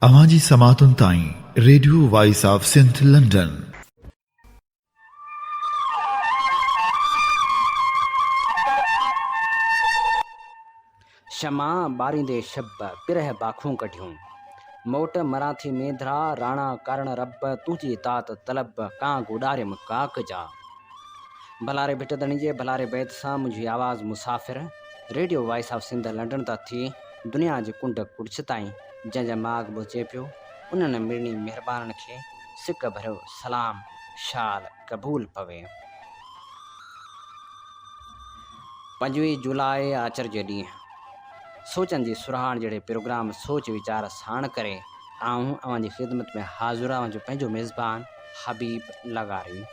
اوهان جي سماعتن تائين radio voice of Sindh London. شمع ٻاريندي شب، پرهه باکون ڪڍيون. موٽ مران ٿي مينڌرا، راڻا ڪارڻ رب، تنهنجي تات طلب، ڪانگ اڏاريم ڪاڪ جا. ڀلاري ڀٽ ڌڻي جي ڀلاري بيت سان منهنجي آواز مسافر، radio voice of Sindh London تان ٿي دنيا جي ڪنڊ ڪڙڇ تائين جنهن جا ماڳ پهچي پيو، انهن مڙني مهربانن کي سڪ ڀريو سلام شال قبول پوي. 25 جولاء آچر جي ڏينهن سوچن جي سرهاڻ جهڙي پروگرام سوچ ويچار ساڻ ڪري آئون اوهان جي خدمت ۾ حاضر اوهان جو پنهنجو ميزبان حبيب لغاري.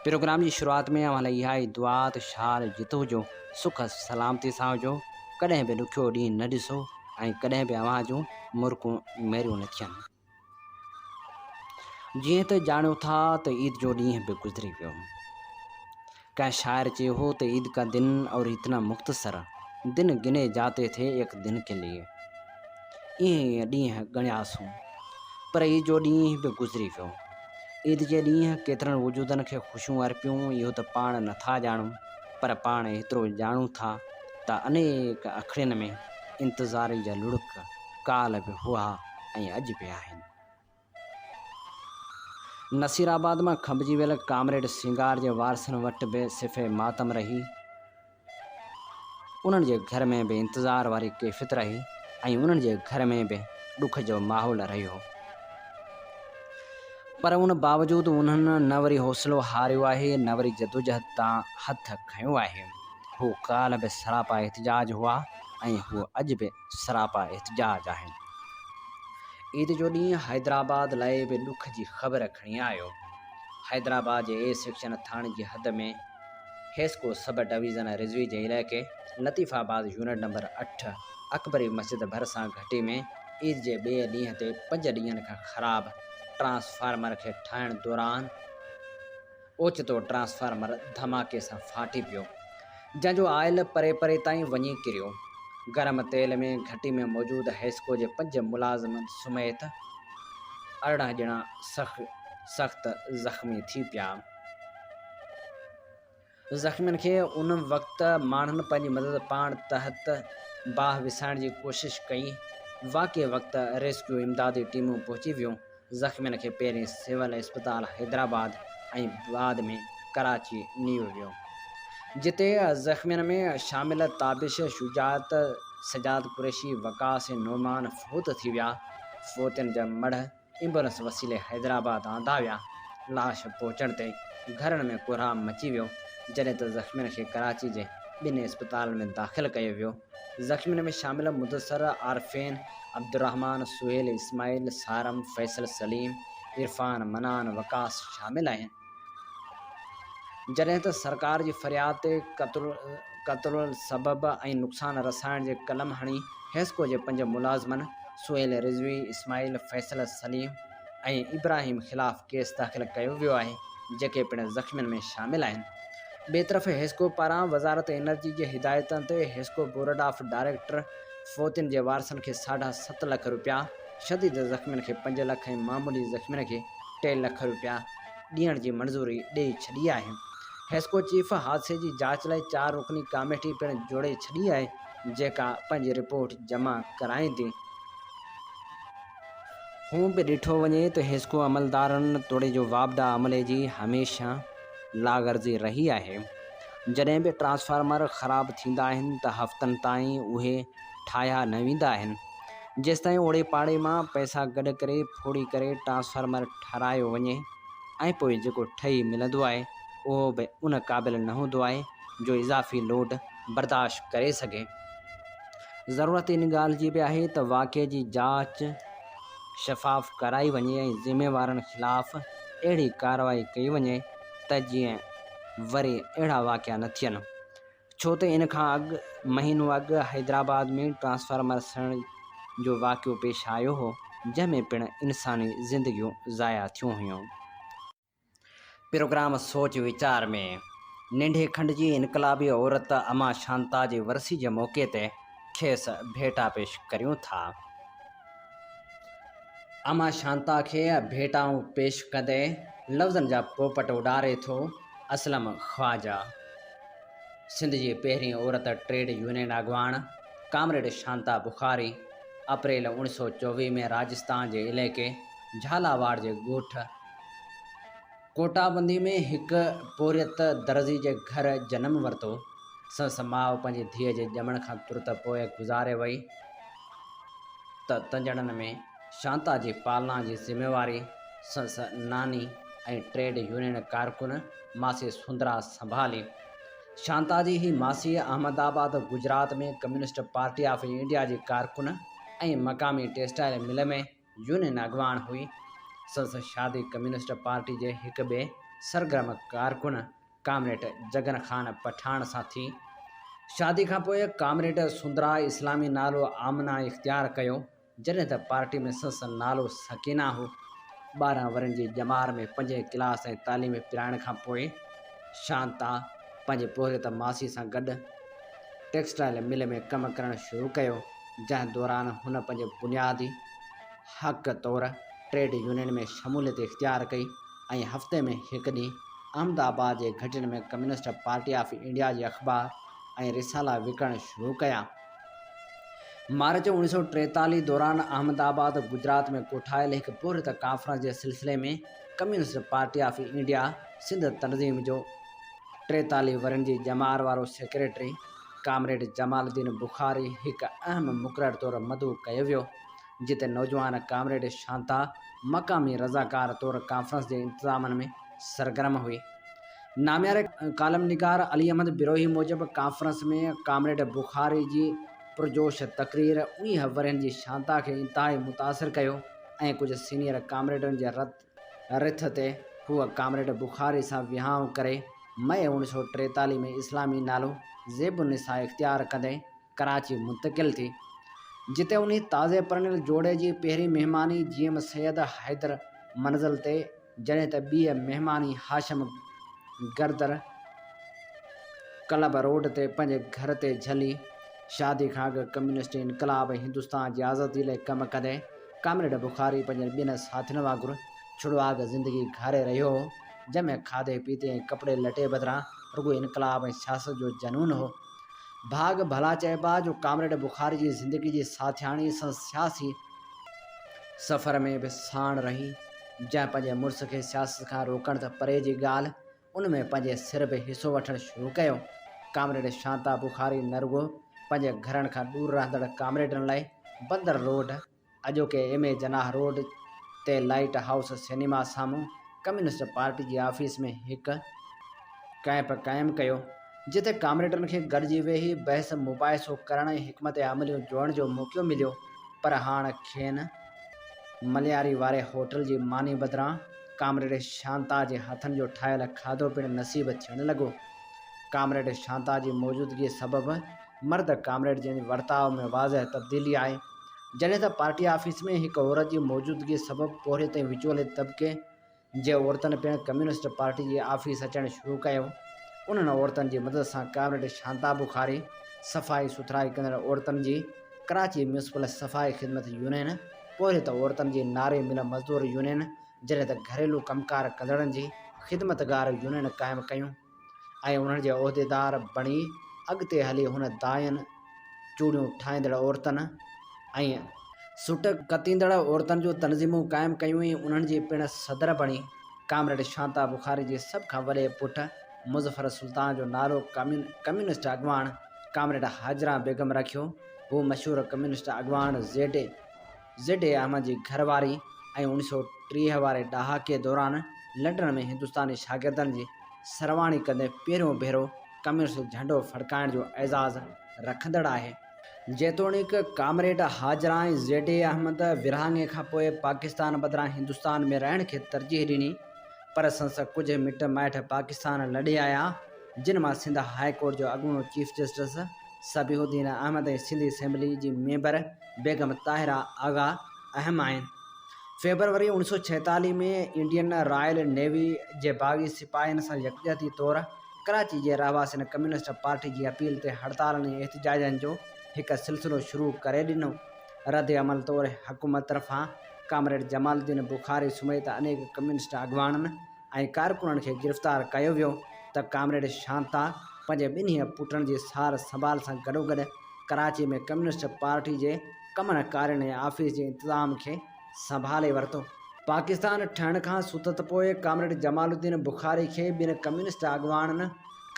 پروگرام جي شروعات ۾ اوهان لاء اها ئي دعا ته شال جت هجو، سک سلامتي سان هجو، ڪڏهن به ڏکيو ڏينهن نه ڏسو ۽ ڪڏهن به اوهان جون مرڪون ميريون نه ٿين. جيئن ته ڄاڻيو ٿا ته عيد جو ڏينهن به گذري ويو. ڪنهن شاعر چيو هو ته عيد ڪا دن اور اتنا مختصر، دن گني جاتي ٿي ايڪ دن ڪي ليي. ائين ئي ڏينهن ڳڻياسون. پر عيد جو ڏينهن به گذري ويو. عيد جي ڏينهن ڪيترن وجودن کي خوشيون ارپيون اهو ته پاڻ نٿا ڄاڻون پر پاڻ ايترو ڄاڻون ٿا ته انيڪ اکڙين ۾ انتظاري جا لڙڪ ڪالهه به هئا ۽ اڄ به آهن. نصير آباد مان کنڀجي ويل ڪامريڊ سينگار جي وارثن وٽ به صفي ماتم رهي. انهن جي گهر ۾ به انتظار واري ڪيفيت رهي ۽ انهن جي گهر ۾ به ڏک جو ماحول رهيو. پر ان باوجود انهن نه وري حوصلو هاريو آهي نه وري جدوجهد تان هٿ کنيو آهي. هو ڪالهه به سراپا احتجاج هئا ۽ هو اڄ به سراپا احتجاج آهن. عيد جو ڏينهن حيدرآباد لاء به ڏک جي خبر کڻي آيو. حيدرآباد جي اي سيڪشن ٿاڻي جي حد ۾ حيسڪو سب ڊويزن رضوي جي علائقي لطيف آباد يونٽ نمبر اٺ اڪبري مسجد ڀرسان گهٽي ۾ عيد جي ٻئي ڏينهن تي پنج ڏينهن کان خراب ٽرانسفارمر کي ٺاهڻ دوران اوچتو ٽرانسفارمر ڌماڪي سان ڦاٽي پيو، جنهن جو آئل پري پري تائين وڃي ڪريو. گرم تيل ۾ گهٽي ۾ موجود حيسڪو جي پنج ملازمن سميت 18 ڄڻا سخت زخمي ٿي پيا. زخمين کي ان وقت ماڻهن پنهنجي مدد پاڻ تحت باهه وسائڻ جي ڪوشش ڪئي. واقعي وقت ريسڪيو امدادي ٽيمون پهچي ويون. زخمين کي پهرين سول اسپتال حيدرآباد ۽ بعد ۾ ڪراچي نيو ويو، جتي زخمين ۾ شامل تابش، شجاعت، سجاد قريشي، وقاص ۽ نعمان فوت ٿي ويا، فوتين جا مڙهه ايمبولنس وسيلي حيدرآباد آندا ويا، لاش پهچڻ تي گهرن ۾ ڪهرام مچي ويو، جڏهن ته زخمين کي ڪراچي جي ٻن اسپتالن ۾ داخل ڪيو ويو. زخمين ۾ شامل مدثر، عارفين، عبدالرحمان، سهيل، اسماعيل، صارم، فيصل، سليم، عرفان، منان، وقاص شامل آهن. جڏهن ته سرڪار جي فرياد تي قتل سبب ۽ نقصان رسائڻ جي قلم هڻي حيسڪو جي پنج ملازمن سهيل رضوي، اسماعيل، فيصل، سليم ۽ ابراهيم خلاف ڪيس داخل ڪيو ويو آهي، جيڪي پڻ زخمين ۾ شامل آهن. ٻئي طرف حيسڪو پاران وزارت انرجي جي هدايتن تي حيسڪو بورڊ آف ڊائريڪٽر فوتين جي وارثن کي ساڍا ست لک رپيا، شديد زخمين کي پنج لک ۽ معمولي زخمين کي ٽي لک رپيا ڏيڻ جي منظوري ڏئي ڇڏي آهي. حيسڪو چيف حادثي جي جاچ لاء چار رڪني ڪاميٽي پڻ جوڙي ڇڏي آهي، جيڪا پنهنجي رپورٽ جمع ڪرائيندي. هونء به ڏٺو وڃي ته حيسڪو عملدارن توڙي جو واپڊا عملي جي هميشه لاغرضي رهي آهي. جڏهن به ٽرانسفارمر خراب ٿيندا آهن ته هفتن تائين اهي ٺاهيا نه ويندا آهن. جيستائين اوڙي پاڙي مان پئسا گڏ ڪري ڦوڙي ڪري ٽرانسفارمر ٺهرايو وڃي ۽ پوء جيڪو ٺهي ملندو آهي اهو به ان قابل نه هوندو آهي جو اضافي لوڊ برداشت ڪري سگهي. ضرورت ان ڳالهه جي به آهي ته واقعي جي جاچ شفاف ڪرائي وڃي ۽ ذميوارن خلاف اهڙي ڪارروائي ڪئي وڃي ته جيئن وري اهڙا واقعا نه ٿين ڇو ته ان کان اڳ مهينو اڳ حيدرآباد ۾ ٽرانسفارمر سڙڻ جو واقعو پيش آيو هو جنهن ۾ پڻ انساني زندگيون ضايع ٿيون هيون. پروگرام سوچ ويچار ۾ ننڍي کنڊ جي انقلابي عورت اما شانتا جي ورسي جي موقعي تي کيس ڀيٽا پيش ڪريون ٿا. اما شانتا کي ڀيٽائون پيش ڪندي لفظن جا پوپٽ اڏاري ٿو اسلم خواجه. سنڌ جي پهرين عورت ٽريڊ يونين اڳواڻ ڪامريڊ شانتا بخاري اپريل اوڻيھ سؤ چوويھ ۾ راجستان جي علائقي جهالاواڙ جي ڳوٺ ڪوٽابندي ۾ هڪ پورهيت درزي جي گهر جنم ورتو. سندس ماء پنهنجي ڌيء جي ڄمڻ کان ترت پوء گذاري وئي ته تنجڻن ۾ شانتا جي پالنا جي ذميواري سندس ناني ۽ ٽريڊ يونين ڪارڪن ماسي سندرا سنڀالي. شانتا جي هي ماسي Ahmed Ahmedabad, Gujarat ۾ communist party of India جي ڪارڪن ۽ مقامي ٽيڪسٽائل مل ۾ يونين اڳواڻ هئي. سندس شادي ڪميونسٽ پارٽي جي هڪ ٻئي سرگرم ڪارڪن ڪامريڊ جگن خان پٺاڻ سان ٿي. شادي کان پوء ڪامريڊ سندرا اسلامي نالو آمنه اختيار ڪيو، جڏهن ته پارٽي ۾ سندس نالو سڪينه هو. 12 ورهين جي ڄمار ۾ پنجين ڪلاس تائين تعليم پرائڻ کان پوء شانتا پنهنجي پورهيت ماسي سان گڏ ٽيڪسٽائل مل ۾ ڪم ڪرڻ شروع ڪيو، جنهن دوران هن پنهنجي بنيادي حق طور ٽريڊ يونين ۾ شموليت اختيار ڪئي ۽ هفتي ۾ هڪ ڏينهن احمد آباد جي گهٽين ۾ ڪميونسٽ پارٽي آف انڊيا جي اخبار ۽ رسالا وڪڻڻ شروع ڪيا. مارچ اوڻيھ سؤ ٽيتاليھ دوران احمد آباد، گجرات ۾ ڪوٺايل هڪ پورهيت ڪانفرنس جي سلسلي ۾ communist party of India Sindh تنظيم جو ٽيتاليھ ورهين جي ڄمار وارو سيڪريٽري ڪامريڊ جمال الدين بخاري هڪ اهم مقرر طور مدعو ڪيو ويو. جتي نوجوان ڪامريڊ شانتا مقامي رضاڪار طور ڪانفرنس جي انتظامن ۾ سرگرم هئي. نامياري ڪالم نگار علي احمد بروهي موجب ڪانفرنس ۾ ڪامريڊ بخاري جي پرجوش تقرير اڻيهه ورهين جي شانتا کي انتهائي متاثر ڪيو ۽ ڪجهه سينيئر ڪامريڊن جي رٿ تي هوء ڪامريڊ بخاري سان وهانء ڪري مئي اوڻيهه سؤ ٽيتاليهه ۾ اسلامي نالو زيب النساء اختيار ڪندي ڪراچي منتقل ٿي، جتي انهي تازي پرڻيل جوڙي جي پهرين مهماني جي ايم سيد حيدر منزل تي، جڏهن ته ٻيء مهماني هاشم گردر ڪلب روڊ تي پنهنجي گهر تي جهلي. شادي کان اڳ ڪميونسٽ انقلاب ۽ هندستان جي آزادي لاء ڪم ڪندي ڪامريڊ بخاري پنهنجن ٻين ساٿين وانگر ڇڙواڳ زندگي گهاري رهيو هو، جنهن ۾ کاڌي پيتي ۽ ڪپڙي لٽي بدران رڳو انقلاب ۽ سياست جو جنون هو. ڀاڳ ڀلا چئبا جو ڪامريڊ بخاري جي زندگي جي ساٿياڻي سان سياسي سفر ۾ به ساڻ رهي، جنهن پنهنجي مڙس کي سياست کان روڪڻ ته پري جي ڳالهه ان ۾ پنهنجي سر به حصو وٺڻ شروع ڪيو. ڪامريڊ شانتا بخاري نه رڳو پنهنجي گهرن کان ڏور رهندڙ ڪامريڊن لاء بندر روڊ، اڄوڪي ايم اي جناح روڊ، تي لائيٽ هائوس سئنيما سامهون ڪميونسٽ پارٽي جي آفيس ۾ هڪ ڪئمپ قائم ڪيو، جتي ڪامريڊن کي گڏجي ويهي بحث مباحثو ڪرڻ ۽ حڪمت عمليون جوڙڻ جو موقعو مليو، پر هاڻ کين ملياري واري هوٽل جي ماني بدران ڪامريڊ شانتا جي هٿن جو ٺاهيل کاڌو پڻ نصيب ٿيڻ لڳو. ڪامريڊ شانتا جي موجودگيء سبب مرد ڪامريڊ جي ورتاء ۾ واضح تبديلي آئي. جڏهن ته پارٽي آفيس ۾ هڪ عورت جي موجودگيء سبب پورهيت ۽ وچولي طبقي جي عورتن پڻ ڪميونسٽ پارٽي جي آفيس اچڻ شروع ڪيو. انهن عورتن جي مدد سان ڪامريڊ شانتا بخاري صفائي سٿرائي ڪندڙ عورتن جي ڪراچي ميونسپل صفائي خدمت يونين، پورهيت عورتن جي ناري مل مزدور يونين جڏهن ته گهريلو ڪم ڪار ڪندڙن جي خدمتگار يونين قائم ڪيون ۽ انهن جي عهديدار بڻي اڳتي هلي هن داين چوڙيون ٺاهيندڙ عورتن ۽. سٽ ڪتيندڙ عورتن جون تنظيمون قائم ڪيون ۽ انهن جي پڻ صدر بڻي. ڪامريڊ شانتا بخاري جي سڀ کان وڏي پٽ مظفر سلطان جو نالو ڪميونسٽ اڳواڻ ڪامريڊ حاجره بيگم رکيو. هو مشهور ڪميونسٽ اڳواڻ زيڊ زيڊ اي احمد جي گهر واري ۽ 1930 واري ڏهاڪي دوران لنڊن ۾ هندستاني شاگردن جي سرواڻي ڪندي پهريون ڀيرو ڪميونسٽ جهنڊو ڦڙڪائڻ جو اعزاز رکندڙ آهي. جيتوڻيڪ comrade Hajra ۽ Z A Ahmed ورهاڱي کان پوء پاڪستان بدران هندستان ۾ رهڻ کي ترجيح ڏني پر سندس ڪجهه مٽ مائٽ پاڪستان لڏي آيا جن مان سنڌ هاء ڪورٽ جو اڳوڻو chief justice Sabihuddin Ahmed ۽ Sindh assembly جي ميمبر بيگم طاهره آغا اهم آهن. فيبروري 1946 ۾ انڊين رائل نيوي جي باغي سپاهين سان يڪجهتي طور ڪراچي جي رهواسين ڪميونسٽ پارٽي جي اپيل تي هڙتالن ۽ احتجاجن جو هڪ سلسلو شروع ڪري ڏنو. ردعمل طور حڪومت طرفان ڪامريڊ جمال الدين بخاري سميت انيڪ ڪميونسٽ اڳواڻن ۽ ڪارڪنن کي گرفتار ڪيو ويو ته ڪامريڊ شانتا پنهنجي ٻنهي پٽن جي سار سنڀال سان گڏوگڏ ڪراچي ۾ ڪميونسٽ پارٽي جي ڪمن ڪارين ۽ آفيس جي انتظام کي سنڀالي ورتو. پاڪستان ٺهڻ کان ستت پوء ڪامريڊ جمال الدين بخاري کي ٻن ڪميونسٽ اڳواڻن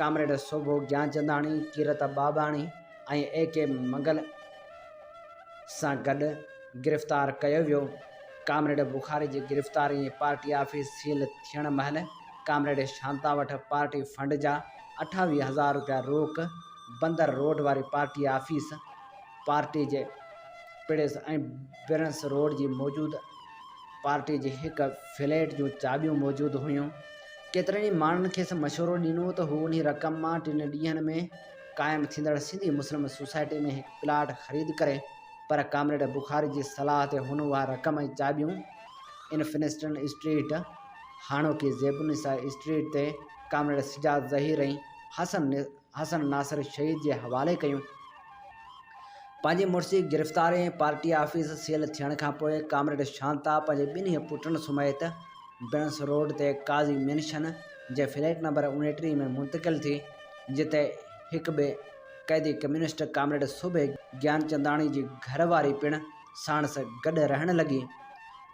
ڪامريڊ سوڀو گيانچنداڻي، ڪيرت ٻاٻاڻي ۽ اي ڪي منگل سان گڏ گرفتار ڪيو ويو. ڪامريڊ بخاري جي گرفتاري ۽ پارٽي آفيس سيل ٿيڻ مهل ڪامريڊ شانتا وٽ پارٽي فنڊ جا 28 هزار روپيا روڪ بندر روڊ واري پارٽي آفيس، پارٽي جي پڙس ۽ برنس روڊ جي موجود پارٽي جي هڪ فليٽ جون چاٻيون موجود هيون. ڪيترن ئي ماڻهن کيس مشورو ڏنو ته هو انهي رقم مان ٽن ڏينهن ۾ قائم ٿيندڙ سنڌي مسلم سوسائٽي ۾ هڪ پلاٽ خريد ڪري پر ڪامريڊ بخاري جي صلاح تي هن اها رقم ۽ چاٻيون انفنسٽن اسٽريٽ، هاڻوڪي زيب النساء اسٽريٽ، تي ڪامريڊ سجاد ظهير ۽ حسن حسن ناصر شهيد جي حوالي ڪيون. پنهنجي مڙس جي گرفتاري ۽ پارٽي آفيس سيل ٿيڻ کانپوء ڪامريڊ شانتا پنهنجي ٻنهي پٽن سميت برنس روڊ تي قاضي مينشن جي فليٽ نمبر 29 ۾ منتقل ٿي، جتي هڪ ٻئي قيدي ڪميونسٽ ڪامريڊ سوڀي گيانچنداڻي جي گهر واري پڻ ساڻس گڏ رهڻ لڳي.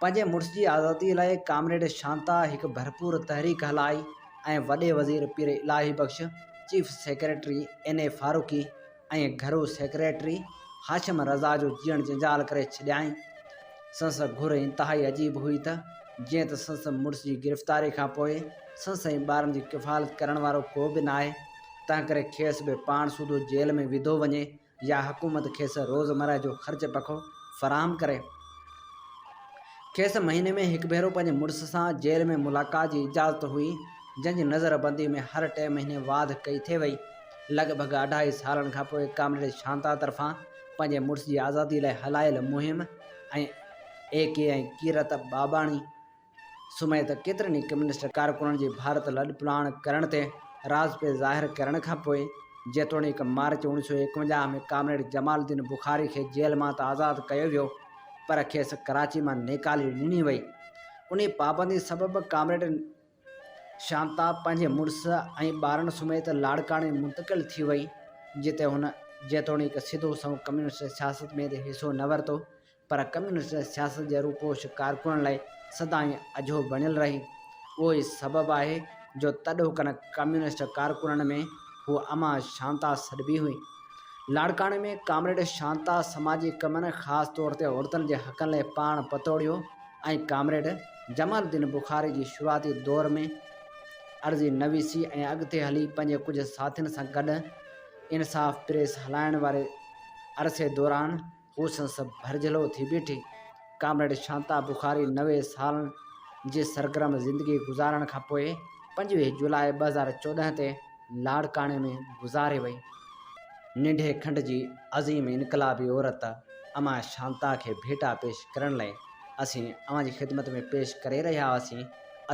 پنهنجي مڙس جي آزادي لاء ڪامريڊ شانتا هڪ ڀرپور تحريڪ هلائي ۽ وڏي وزير Pir Elahi Bakhsh, chief secretary N A Farooqui ۽ گهرو سيڪريٽري هاشم رضا جو جيئڻ جنجال ڪري ڇڏيائين. سندس گهر انتهائي عجيب هئي ته جيئن ته سندس مڙس جي گرفتاري کان پوء سندس ۽ ٻارن جي ڪفالت ڪرڻ وارو ڪو به ناهي، تنهنڪري کيس به پاڻ سوڌو جيل ۾ وڌو وڃي يا حڪومت کيس روزمره جو خرچ پکو فراهم ڪري. کيس مهيني ۾ هڪ ڀيرو پنهنجي مڙس سان جيل ۾ ملاقات جي اجازت هئي، جنهن جي نظر بندي ۾ هر ٽئين مهيني واڌ ڪئي ٿي وئي. لڳ ڀڳ اڍائي سالن کان پوء ڪامريڊ شانتا طرفان پنهنجي مڙس جي آزادي لاء هلايل مهم ۽ اي ڪي ۽ ڪيرت ٻاٻاڻي سميت ڪيترن ئي ڪميونسٽ ڪارڪنن جي ڀارت لڏپلاڻ ڪرڻ تي راضپي ظاهر ڪرڻ کانپوء جيتوڻيڪ مارچ 1951 ۾ ڪامريڊ جمال الدين بخاري کي جيل مان ته آزاد ڪيو ويو پر کيس ڪراچي مان نيڪالي ڏني وئي. انهي پابندي سبب ڪامريڊ شانتا پنهنجي مڙس ۽ ٻارن سميت لاڙڪاڻي منتقل ٿي وئي جتي هن جيتوڻيڪ سڌو سنئون ڪميونسٽ سياست ۾ ته حصو نه ورتو پر ڪميونسٽ سياست جي روپوش ڪارڪنن لاء سدائين اجهو بڻيل رهي. اهو ئي سبب آهي جو تڏهوڪن ڪميونسٽ ڪارڪنن ۾ هوء امان شانتا سڏبي هئي. لاڙڪاڻي ۾ ڪامريڊ شانتا سماجي ڪمن خاص طور تي عورتن جي حقن لاء پاڻ پتوڙيو ۽ ڪامريڊ جمال الدين بخاري جي شروعاتي دور ۾ عرضي نويسي ۽ اڳتي هلي پنهنجي ڪجهه ساٿين سان گڏ انصاف پريس هلائڻ واري عرصي دوران هوء سندس ڀرجهلو ٿي بيٺي. ڪامريڊ شانتا بخاري 90 سالن جي سرگرم زندگي گذارڻ کان پوء 25 جولاء 2014 تي لاڙڪاڻي ۾ گذاري وئي. ننڍي کنڊ جي عظيم انقلابي عورت امان شانتا کي ڀيٽا پيش ڪرڻ لاء اسين اوهان جي خدمت ۾ پيش ڪري رهيا هئاسين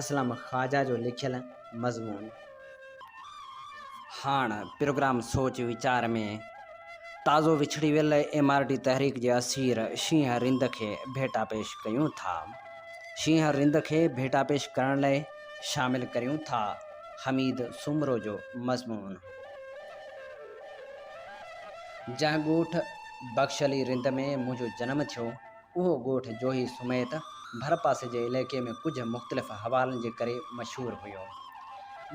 اسلم خواجه جو لکيل مضمون. هاڻ پروگرام سوچ ويچار ۾ تازو وڇڙي ويل ايم آر ڊي تحريڪ جي اسير شينهن رند کي ڀيٽا پيش ڪيون ٿا. شينهن رند کي ڀيٽا پيش ڪرڻ لئه شامل ڪريون ٿا حميد سومرو جو مضمون. جنهن ڳوٺ بخش علي رند ۾ منهنجو جنم ٿيو، اهو ڳوٺ جوهي سميت ڀرپاسي جي علائقي ۾ ڪجهه مختلف حوالن جي ڪري مشهور هيو.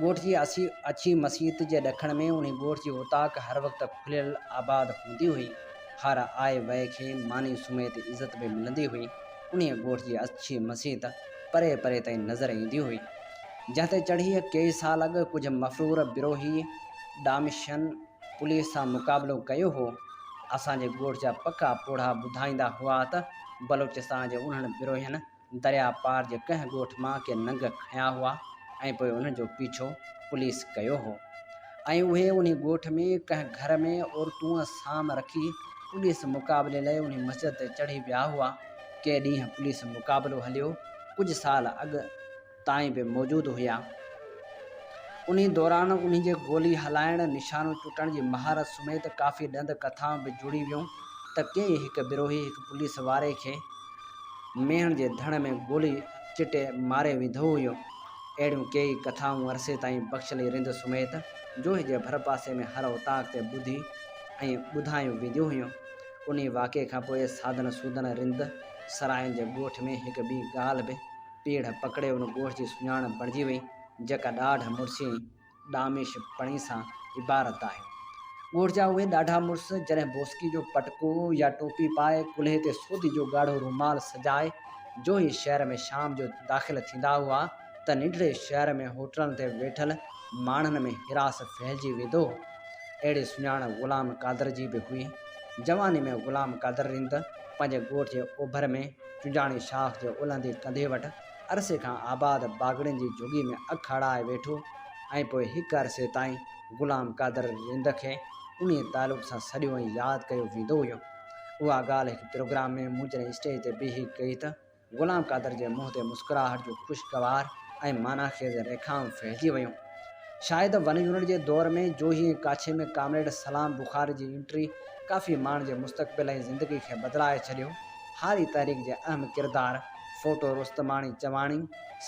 ڳوٺ جي اڇي مسيت جي ڏکڻ ۾ انهي ڳوٺ جي اوطاق هر وقت کليل آباد هوندي هئي. هر آئي وئي کي ماني سميت عزت به ملندي هئي. انهيء ڳوٺ جي اڇي مسيت پري پري تائين نظر ايندي هئي. جنهن تي چڙهي ڪيئي سال اڳ ڪجهه مفرور بروهي ڊامشن پوليس سان مقابلو ڪيو هو. اسان جي ڳوٺ جا پڪا پوڙها ٻڌائيندا هئا ته بلوچستان جي انهن بروهين درياء پار جي ڪنهن ڳوٺ مان ڪي ننگ کنيا هئا ۽ پوء انهن جو پيڇو پوليس ڪيو هو ۽ اهي انهي ڳوٺ ۾ ڪنهن گهر ۾ عورتون سام رکي پوليس مقابلي لئه انهي مسجد تي چڙهي ويا هئا. ڪي ڏينهن پوليس مقابلو هليو. ڪجهه سال اڳ تائين به موجود هيا. انهي دوران انهي جي گولي هلائڻ، نشانو چٽڻ جي مهارت سميت ڪافي ڏند ڪٿائون به جڙي ويون ته ڪيئن هڪ بروهي هڪ پوليس واري کي. مينهن جي ڌڻ ۾ گولي چٽي ماري وڌو هيو. اهڙيون ڪيئي ڪٿائون عرصي تائين بخشلي رند سميت جوهي جي ڀرپاسي ۾ هر اوطاق تي ٻڌي ۽ ٻڌايون وينديون هيون. انهي واقعي کان پوء سادن سودن رند سرائين جي ڳوٺ ۾ هڪ ٻي ڳالهه به پيڙهه پڪڙي ان ڳوٺ جي سڃاڻپ بڻجي وئي، جيڪا ڏاڍ مڙسي ۽ ڏاميش پڻي سان عبارت آهي. ڳوٺ جا اهي ڏاڍا مڙس جڏهن بوسڪي جو پٽڪو يا ٽوپي پائي ڪلهي تي سودي جو ڳاڙهو رومال سجائي جوهي شهر ۾ شام جو داخل ٿيندا هئا ته ننڍڙي شهر ۾ هوٽلن تي ويٺل ماڻهن ۾ هراس ڦهلجي ويندو هو. اهڙي سڃاڻ غلام قادر جي به هئي. جواني ۾ غلام قادر رند پنهنجي ڳوٺ جي اوڀر ۾ چنجاڻي شاخ جي الهندي ڪنڌي وٽ عرصي کان آباد باگڙين جي جهڳي ۾ اک اڙائي ويٺو ۽ پوء هڪ عرصي تائين غلام قادر رند کي انهيء تعلق سان سڏيو ۽ ياد ڪيو ويندو هيو. اها ڳالهه هڪ پروگرام ۾ مون جڏهن اسٽيج تي بيهي ڪئي ته غلام قادر جي منهن تي مسڪراهٽ جون خوشگوار ۽ معنيٰ خيز ريکائون ڦهلجي ويون. شايد ون يونٽ جي دور ۾ جوهي ۽ ڪاڇي ۾ ڪامريڊ سلام بخاري جي انٽري ڪافي ماڻهن جي مستقبل ۽ زندگي کي بدلائي ڇڏيو. هاري تحريڪ جي اهم ڪردار ڦوٽو رستماڻي چواڻي،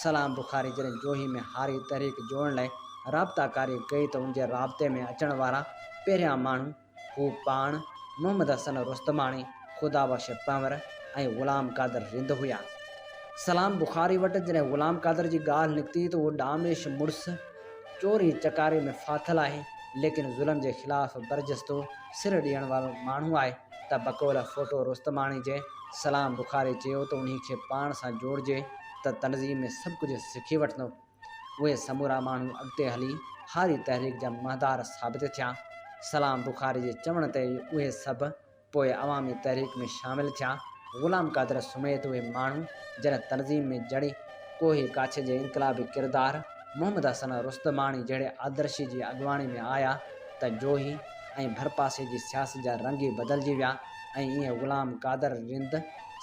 سلام بخاري جڏهن جوهي ۾ هاري تحريڪ جوڙڻ لاء رابطا ڪاري ڪئي ته ان جي رابطي ۾ اچڻ وارا پهريان ماڻهو هو پاڻ، محمد حسن رستماڻي، خدا بخش پنهور ۽ غلام قادر رند هيا. سلام بخاري وٽ جڏهن غلام قادر جي ڳالهه نڪتي ته اهو ڏاميش مڙس چوري چڪاري ۾ ڦاٿل آهي ليڪن ظلم جي خلاف برجستو سر ڏيڻ وارو ماڻهو آهي ته بقول ڦوٽو رستماڻي جي سلام بخاري چيو ته انهي کي پاڻ سان جوڙجي ته تنظيم ۾ سڀ ڪجهه سکي وٺندو. اهي سمورا ماڻهو اڳتي هلي هاري تحريڪ جا مهدار ثابت ٿيا. سلام بخاري جي چوڻ تي ئي اهي سڀ پوء عوامي تحريڪ ۾ شامل ٿيا. غلام قادر سميت اهي ماڻهو جڏهن تنظيم ۾ جڙي ڪوهي ڪاڇي جي انقلابي ڪردار محمد حسن رستماڻي جهڙي آدرشي جي اڳواڻي ۾ آيا ته جوهي ۽ ڀرپاسي جي سياست جا رنگ ئي بدلجي ويا ۽ ائين غلام قادر رند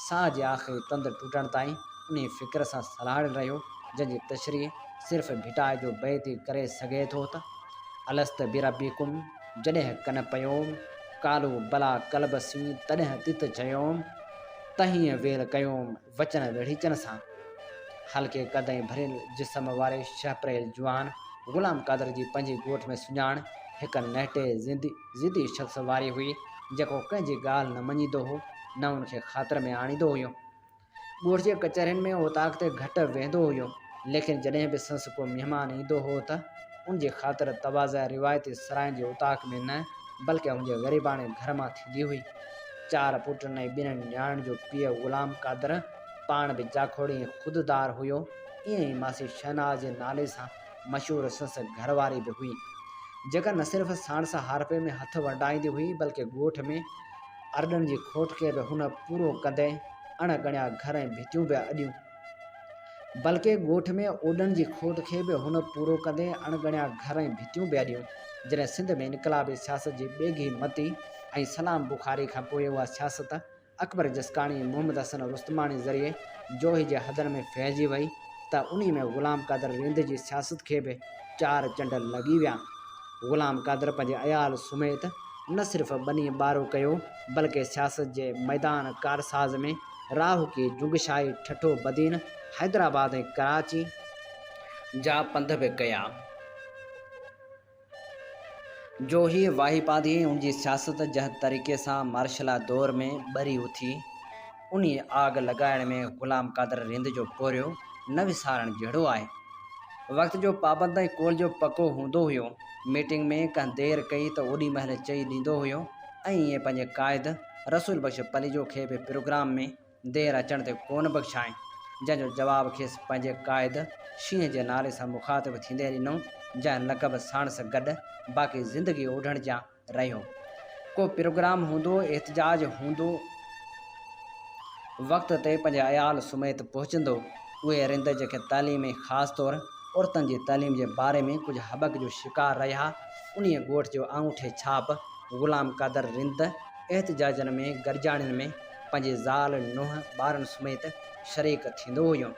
ساهه جي آخري تند ٽٽڻ تائين انهي فڪر سان سلهاڙيل رهيو جنهن جي تشريح صرف ڀٽائي جو بيت ئي ڪري سگهي ٿو ته. الست بربڪم جڏهن ڪن پيوم، قالو بلا قلب سين تڏهن تت چيوم، تهين ويل ڪيوم وچن ويڙهيچن سان. هلڪي قد ۽ ڀريل جسم واري شهپريل جوان غلام قادر جي پنهنجي ڳوٺ ۾ سڃاڻ هڪ نهٽي ضدي شخص واري هئي، جيڪو ڪنهن جي ڳالهه نه مڃيندو هو، نه ان کي خاطر ۾ آڻيندو هيو. ڳوٺ جي ڪچهرين ۾ اوطاق تي گهٽ ويهندو هيو، ليڪن جڏهن به سنس ڪو مهمان ايندو هو ته ان جي خاطر تواضع روايتي سرائن جي اوطاق ۾ نه بلڪه ان جي غريباڻي گهر مان ٿيندي هئي. چار پٽن ۽ ٻن نياڻين جو پيء غلام قادر پاڻ به جاکوڙي ۽ خوددار هيو، ائين ئي ماسي شهناز جي نالي سان مشهور سنس گهر واري به هئي، جيڪا نه صرف ساڻس هارپي ۾ هٿ ونڊائيندي هئي بلڪه ڳوٺ ۾ ارڏن جي کوٽ کي به هن پورو ڪندي اڻ ڳڻيا گهر ۽ ڀتيون به اڏيون. بلڪه ڳوٺ ۾ اوڏن جي کوٽ کي به هن پورو ڪندي اڻ ڳڻيا گهر ۽ ڀتيون به اڏيون. جڏهن سنڌ ۾ انقلابي سياست جي ٻيگهي متي ۽ سلام بخاري کان پوء اها سياست اڪبر جسڪاڻي ۽ محمد حسن رستماڻي ذريعي جوهي جي حدن ۾ ڦهلجي وئي ته انهي ۾ غلام قادر رند جي سياست کي به چار چنڊ لڳي ويا. غلام قادر پنهنجي عيال سميت نه صرف ٻني ٻارو ڪيو بلڪه سياست جي ميدان ڪارساز ۾ راهوڪي، جنگشاهي، ٺٽو، بدين، حيدرآباد ۽ ڪراچي جا پنڌ به ڪيا. جو هيء واهي پانڌي ۽ ان جي سياست جنهن طريقي سان مارشلا دور ۾ ٻري اٿي، انهيء آگ لڳائڻ ۾ غلام قادر رند جو پورهيو نه وسارڻ جهڙو آهي. وقت جو پابند ۽ قول جو پڪو هوندو هيو. ميٽنگ ۾ ڪنهن دير ڪئي ته اوڏي مهل چئي ڏيندو هيو ۽ ائين پنهنجي قائد رسول بخش پليجو کي به پروگرام ۾ دير اچڻ تي ڪونه بخشائين، جنهن جو جواب کيس پنهنجي قائد شينهن جي نالي سان مخاطب ٿيندي ڏنو، جنهن لقب ساڻس گڏ باقي زندگي اوڍڻ جيان رهيو. ڪو پروگرام هوندو، احتجاج هوندو، وقت تي پنهنجي عيال سميت پهچندو. اهي رند جيڪي تعليم ۽ خاص طور عورتن جي تعليم جي باري ۾ ڪجهه هٻڪ جو شڪار رهيا، انهيء ڳوٺ جو آڱوٺي ڇاپ غلام قادر رند احتجاجن ۾ گڏجاڻين ۾ پنهنجي زال، نونهن، ٻارن سميت شريڪ ٿيندو هيو.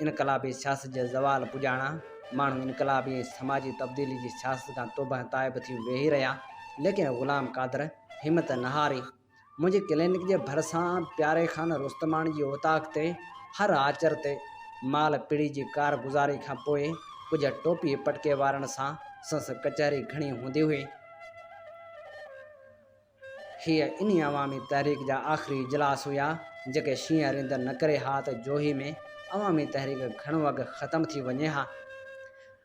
انقلابي سياست جي زوال پڄاڻان ماڻهو انقلابي ۽ سماجي تبديلي جي سياست کان توبهه تائب ٿي ويهي رهيا، ليڪن غلام قادر همت نه هاري. منهنجي ڪلينڪ جي ڀرسان پياري خان رستماڻي جي اوطاق تي هر آچر تي مال پڙي جي ڪار گذاري کان پوء ڪجهه ٽوپي پٽڪي وارن سان سنس ڪچهري گهڻي هوندي هئي. هيء انهي عوامي تحريڪ جا آخري اجلاس هيا، جيڪي شينهن رند نه ڪري ها ته جوهي ۾ عوامي تحريڪ گهڻو اڳ ختم ٿي وڃي ها.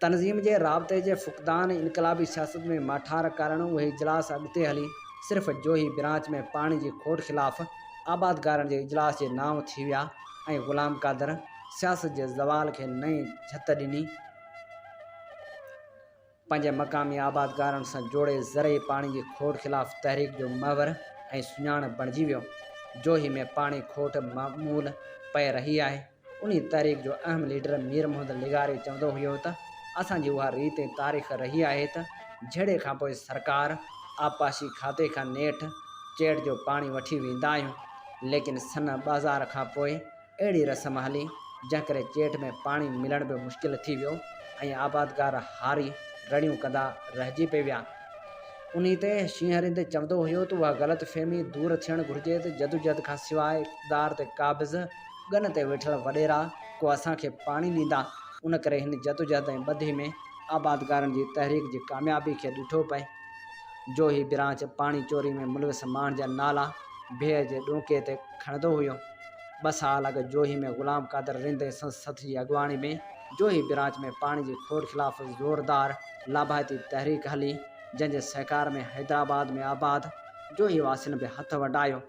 تنظيم جي رابطي جي فقدان ۽ انقلابي سياست ۾ ماٺار ڪارڻ اهي اجلاس اڳتي هلي صرف جوهي برانچ ۾ پاڻي جي کوٽ خلاف آبادگارن جي اجلاس جي نانء ٿي ويا ۽ غلام قادر سياست جي زوال کي نئين جھت ڏني. پنهنجي مقامي آبادگارن سان جوڙي زرعي پاڻي جي کوٽ خلاف تحريڪ جو محور ۽ سڃاڻپ بڻجي ويو. جوهي ۾ پاڻي کوٽ معمول پئي رهي آهي. انهي تحريڪ جو اهم ليڊر مير محمد لغاري چوندو هيو ته اسان جي اها ريت ۽ تاريخ رهي آهي ته جهيڙي کانپوء سرڪار آبپاشي کاتي کان نيٺ چيٽ جو پاڻي وٺي ويندا آهيون ليڪن سنه 2000 کانپوء اهڙي رسم هلي جنهن ڪري چيٽ ۾ پاڻي ملڻ به مشڪل ٿي ويو ۽ آبادگار هاري رڙيون ڪندا رهجي پئي ويا. انهي تي شينهن رند چوندو هيو ته اها غلط فهمي دور ٿيڻ گهرجي ته جدوجهد کان سواء اقتدار تي قابض ڳن تي ويٺل وڏيرا ڪو اسان کي پاڻي ڏيندا، ان ڪري هن جدوجهد ۽ ٻڌي ۾ آبادگارن جي تحريڪ جي ڪاميابي کي ڏٺو پئي. جوهي برانچ پاڻي چوري ۾ ملوث ماڻهن جا نالا بيهه جي ڏونڪي تي کڻندو هيو. ٻه سال اڳ جوهي ۾ غلام قادر رند ۽ سندس سٿ جي اڳواڻي ۾ جوهي برانچ ۾ پاڻي جي کوٽ خلاف زوردار لاڀائتي تحريڪ هلي، جنهن جي سهڪار ۾ حيدرآباد ۾ آباد جوهي واسين به هٿ ونڊايو.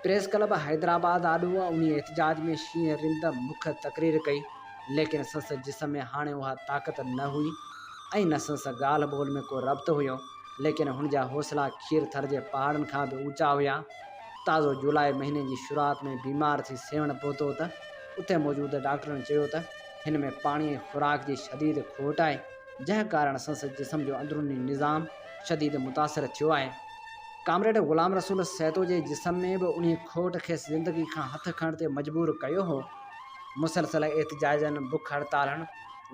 پريس ڪلب حيدرآباد آڏو انهي احتجاج ۾ شينهن رند مک تقرير ڪئي، ليڪن سندس جسم ۾ هاڻي اها طاقت نه هئي ۽ نه سندس ڳالهه ٻولهه ۾ ڪو ربط هيو، ليڪن هن جا حوصلا کير ٿر جي پهاڙن کان به اوچا هيا. تازو جولاء مهيني جي شروعات ۾ بيمار ٿي سيوهڻ پهتو ته اتي موجود ڊاڪٽرن چيو ته هن ۾ پاڻي ۽ خوراڪ جي شديد کوٽ آهي، جنهن ڪارڻ سندس جسم جو اندروني نظام شديد متاثر ٿيو آهي. ڪامريڊ غلام رسول سهتو جي جسم ۾ به انهي کوٽ کيس زندگي کان هٿ کڻڻ تي مجبور ڪيو هو. مسلسل احتجاجن، بک هڙتالن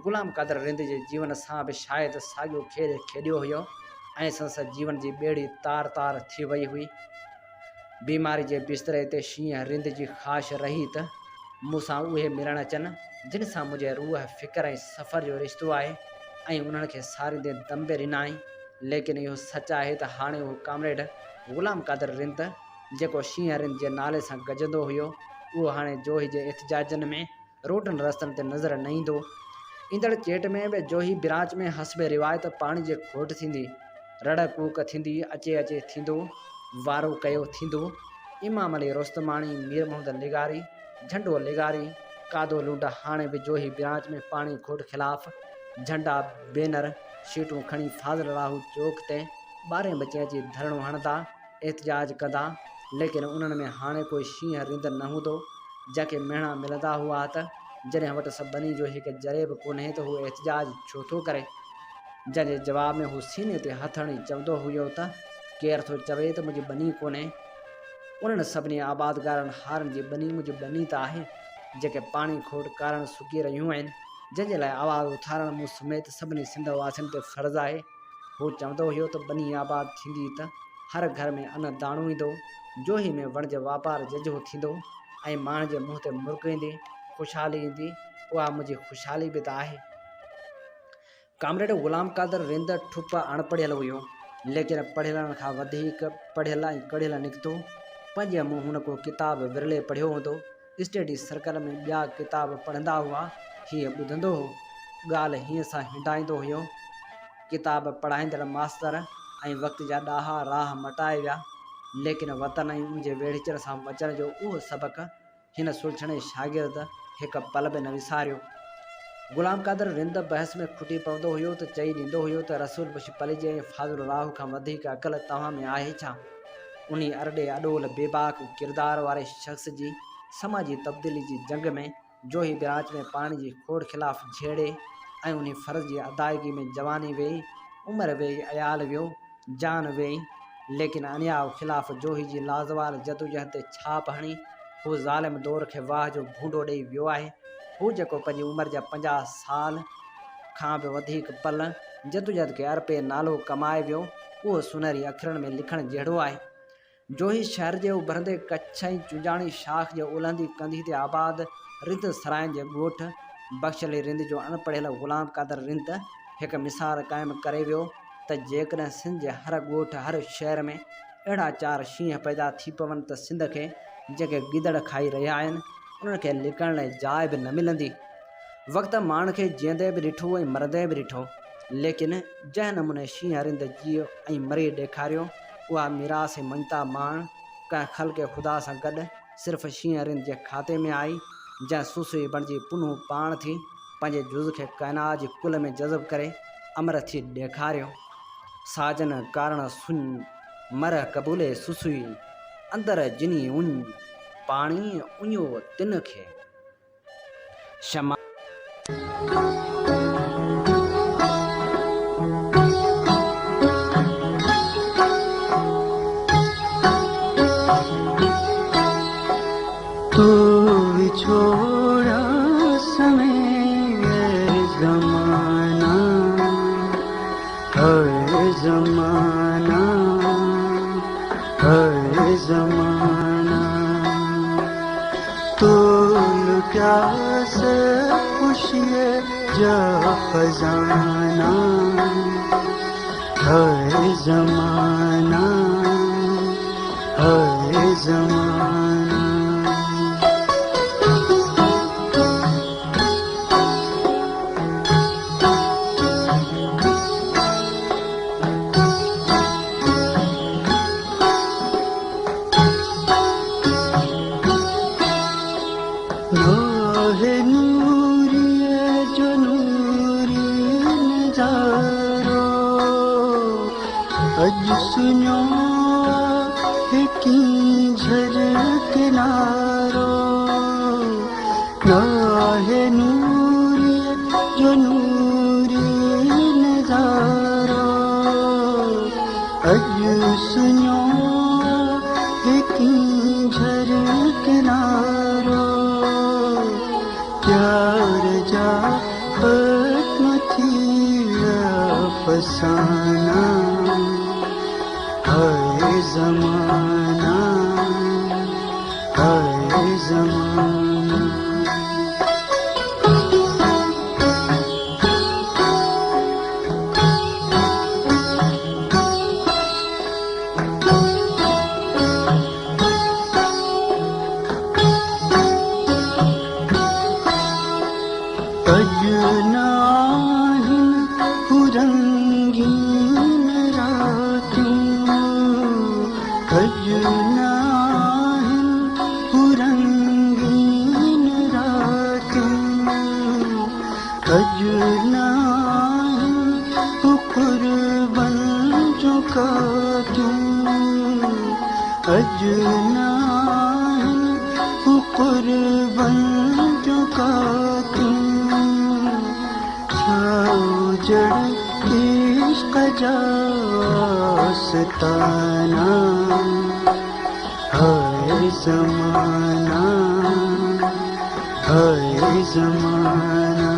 غلام قادر رند جي جيون سان به شايد ساڳيو کيڏ کيڏيو هيو ۽ سندس جيون جي ٻيڙي تار تار ٿي وئي هئي. بيماري جي بستري تي شينهن رند جي خواهش رهي ته مون سان اهي ملڻ اچن، جن سان منهنجي روح، فڪر ۽ سفر جو رشتو آهي ۽ انهن کي ساريندي دم به ڏنائين. ليڪن اهو سچ آهي ته هاڻي اهو ڪامريڊ غلام قادر رند، جيڪو شينهن رند جي نالي سان گجندو هيو، اهو هاڻي جوهي جي احتجاجن ۾ روڊن رستن تي نظر نه ايندو. ايندڙ چيٽ ۾ به جوهي برانچ ۾ حسب روايت پاڻي جي کوٽ ٿيندي. رڙ ڪوڪ ٿيندي، اچي اچي ٿيندو، وارو ڪيو ٿيندو. امام علي رستماڻي، مير محمد لغاري، جهنڊو لغاري، قادو لنڊ هاڻي به جوهي برانچ ۾ پاڻي کوٽ خلاف جهنڊا، بينر، شيٽون کڻي فاضل راهو چوڪ تي ٻارهين بجي اچي ڌرڻو هڻندا، احتجاج ڪندا، ليڪن انهن ۾ هاڻي ڪوئي شينهن رند نه هوندو. جنهن کي مهڻا ملندا هئا ته جڏهن وٽس ٻني جو هڪ جريب ڪونهي ته هو احتجاج ڇو ٿو ڪري؟ جنهن جي جواب ۾ هو سيني تي هٿ هڻي چوندو هيو ته ڪير ٿو چوي ته منهنجي ٻني ڪونهي؟ انهن سڀني آبادگارن هارين جي ٻني منهنجي ٻني ته آهي، جيڪي پاڻي کوٽ ڪارڻ سڪي رهيون آهن، جنهن جي لاء آواز اٿارڻ مون سميت سڀني سنڌ واسين تي فرض آهي. هو چوندو هيو ته ٻني آباد ٿيندي ته هر گهر ۾ ان داڻو ايندو، جوهي ۾ وڻج واپار ججهو ٿيندو ۽ ماڻهن جي منهن تي مرڪ ايندي، خوشحالي ايندي، اها منهنجي خوشحالي به ته آهي. ڪامريڊ غلام قادر رند ٺپ اڻپڙهيل هيو، ليڪن پڙهيلن کان وڌيڪ پڙهيل ۽ ڪڙهيل نڪتو. پنهنجي منهن هن ڪو ڪتاب ورلي پڙهيو هوندو. اسٽڊي سرڪل ۾ ٻيا ڪتاب پڙهندا هئا، هيء ٻڌندو هو. ڳالهه هيئن سان هنڊائيندو هيو. ڪتاب پڙهائيندڙ ماستر ۽ وقت جا ڏاها راهه مٽائي ويا، ليڪن وطن ۽ ان جي ويڙهيچن سان بچڻ جو اهو سبق هن سلڇڻي شاگرد هڪ پل به نه وساريو. غلام قادر رند بحث ۾ کٽي پوندو هيو ته چئي ڏيندو هيو ته رسول بخش پليجي ۽ فاضل راهو کان وڌيڪ عقل توهان ۾ آهي ڇا؟ انهي ارڏي اڏول بيباڪ ڪردار واري شخص جي سماجي تبديلي جي جنگ ۾ جوهي برانچ ۾ پاڻي جي کوڙ خلاف جهيڙي ۽ انهي فرض جي ادائگي ۾ جواني ويئي، عمر ويئي، عيال ويو، جان ويئي، ليڪن انياء خلاف جوهي جي لازوال جدوجهد تي ڇاپ هڻي هو ظالم دور کي واهه جو ڀونڊو ڏئي ويو آهي. هو جيڪو پنهنجي عمر جا 50 سال کان به وڌيڪ پل جدوجهد کي ارپي نالو ڪمائي ويو، اهو سونهري اکرن ۾ لکڻ جهڙو آهي. جوهي شهر جي اڀرندي ڪڇ ۽ چونجاڻي شاخ جي اولهندي ڪنڌي تي آباد رند سرائين جي ڳوٺ بخش علي رند جو اڻ پڙهيل غلام قادر رند هڪ مثال قائم ڪري ويو ته جيڪڏهن سنڌ جي هر ڳوٺ هر شهر ۾ اهڙا چار شينهن پيدا ٿي پون ته سنڌ کي جيڪي گدڙ کائي رهيا آهن انهن کي لڪڻ لاء جاء به نه ملندي. وقت ماڻهن کي جيئندي به ڏٺو ۽ مرندي به ڏٺو، ليڪن جنهن نموني شينهن رند جيء ۽ مري ڏيکاريو، اها ميراث ۽ مڃتا ماڻ ڪنهن خلق خدا سان گڏ صرف شينهن رند جي کاتي ۾ آئي، جنهن سوسوئي بڻجي پنهون پاڻ ٿي پنهنجي جز کي ڪائنات جي ڪل ۾ جذب ڪري امر ٿي ڏيکاريو. ساجن ڪارڻ سڃ، مره قبولي سسئي، اندر جني اڃ، پاڻي اڃيو تن کي. شمع. تو وڇوڙا سوين اي زمانا هاء زمانا هاء زمانا تو لٽيا سڀ خوشيء جا خزانا هاء زمانا هاء زمانا. ناهي نوريء جو نوري نظارو، اڄ سڃو آهي ڪينجهر ڪنارو. ناهي نوريء جو نوري نظارو، اڄ سڃو آهي ڪينجهر ڪنارو. پيار جا ختم ٿي ويا فسانا، هاء زمانا، هاء زمانا. اڄ نه آهن هو رنگين راتيون، اڄ نه آهن هو رنگين راتيون، اڄ نه آهن هو قربن جون ڪاتيون، اڄ نه آهن هو قربن جون ڪاتيون. ڇا اجڙ عشق جا آستانا، هاء زمانا، هاء زمانا.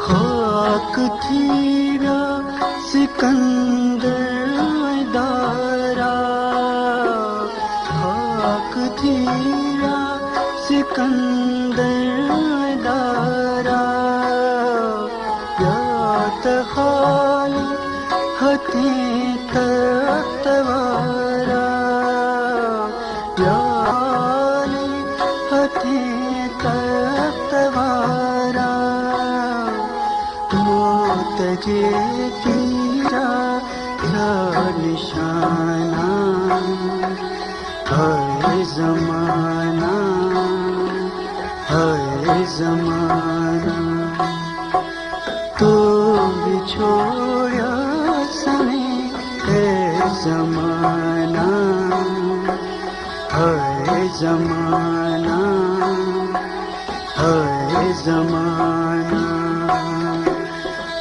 خاڪ ٿي ويا سڪندر ۽ دارا، خاڪ ٿي ويا سڪندر ۽ دارا، ٻيا ته خالي هٿين تخت وارا، ٻيا خالي هٿين تخت وارا. موت جي تيرا ٿيا نشانا، هاء زمانا، هاء زمانا. تو وڇوڙيا سوين اي زمانا، هاء زمانا، هاء زمانا.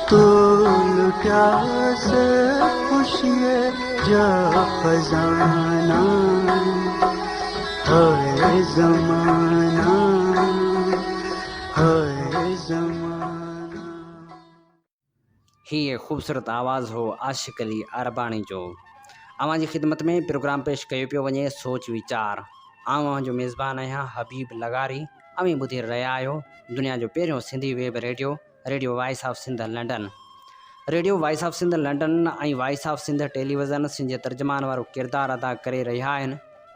تو لٽيا سڀ خوشيء जो ख़ज़ाना हाय ज़माना हाय ज़माना. هيء خوبصورت آواز هو عاشق علي عرباڻي جو. اوهان جي خدمت ۾ پروگرام پيش ڪيو پيو وڃي سوچ ويچار. آئون اوهان جو ميزبان آهيان حبيب لغاري. اوهين ٻڌي رهيا آهيو دنيا جو پهريون Sindhi web radio radio voice of Sindh London. Radio voice of Sindh London ۽ voice of Sindh television Sindh جي ترجمان وارو ڪردار ادا ڪري رهيا آهن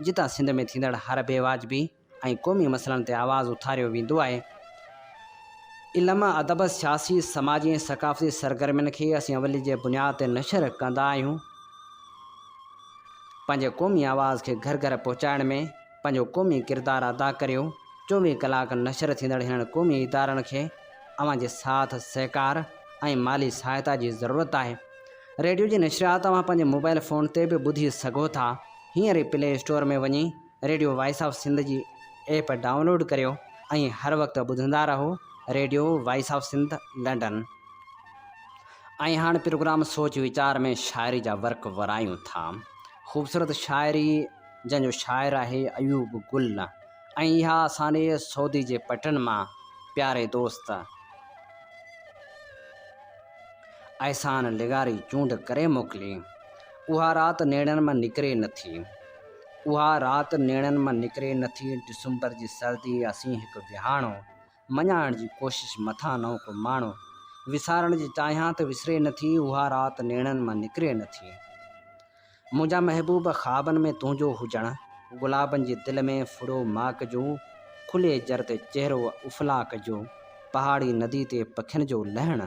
جتان سنڌ ۾ ٿيندڙ هر بي واجبي ۽ قومي مسئلن تي آواز اٿاريو ويندو آهي. علم، ادب، سياسي، سماجي ۽ ثقافتي سرگرمين کي اسين اولي جي بنياد تي نشر ڪندا آهيون. پنهنجي قومي آواز کي گهر گهر پهچائڻ ۾ پنهنجو قومي ڪردار ادا ڪريو. 24 ڪلاڪ نشر ٿيندڙ هنن قومي ادارن کي اوهان جي ساٿ، سهڪار ۽ مالي سهائتا جي ضرورت آهي. ريڊيو جي نشريات اوهان پنهنجي موبائل فون تي به ٻڌي سگهو ٿا. هينئر ئي پلي اسٽور ۾ وڃي ريڊيو وائس آف سنڌ جي ايپ ڊائونلوڊ ڪريو ۽ هر وقت ٻڌندا رهو radio voice of Sindh London. ۽ هاڻ پروگرام سوچ ويچار ۾ شاعري جا ورق ورايون ٿا. خوبصورت شاعري جنهن جو شاعر آهي ايوب گل ۽ اها اسان ڏي سعودي جي پٽن مان پياري دوست احسان لغاري چونڊ ڪري موڪلي. اها رات نيڻن مان نڪري نه ٿي. اها رات نيڻن مان نڪري نه ٿي. ڊسمبر جي سردي اسين هڪ وهاڻو. مڃائڻ جي ڪوشش مٿان نئون ڪو ماڻو. وسارڻ جي چاهيان ته وسري نه ٿي. اها رات نيڻن مان نڪري نه ٿي. منهنجا محبوب خوابن ۾ تنهنجو هجڻ. گلابن جي دل ۾ ڦڙو ماڪ جو. کلي جر تي چهرو افلاڪ جو. پهاڙي ندي تي پکين جو لهڻ.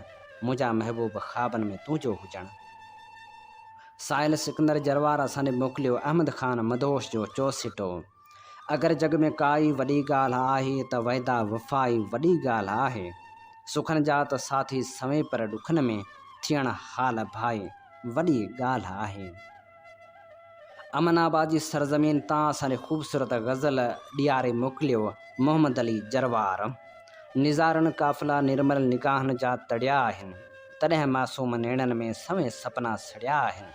منهنجا محبوب خوابن ۾ تنهنجو هجڻ. ساحل سڪندر جروار اسان ڏي موڪليو احمد خان مدهوش جو چوسٽو. اگر جڳ ۾ ڪائي وڏي ڳالهه آهي ته وعده وفا ئي وڏي ڳالهه آهي. سکن جا ته ساٿي سوين پر ڏکن ۾ ٿيڻ حال ڀائي وڏي ڳالهه آهي. امن آباد جي سرزمين تان اسان ڏي خوبصورت غزل ڏياري موڪليو محمد علي جروار. نظارن قافلا نرمل نگاهن جا تڙيا آهن. تڏهن معصوم نيڻن ۾ سوين سپنا سڙيا آهن.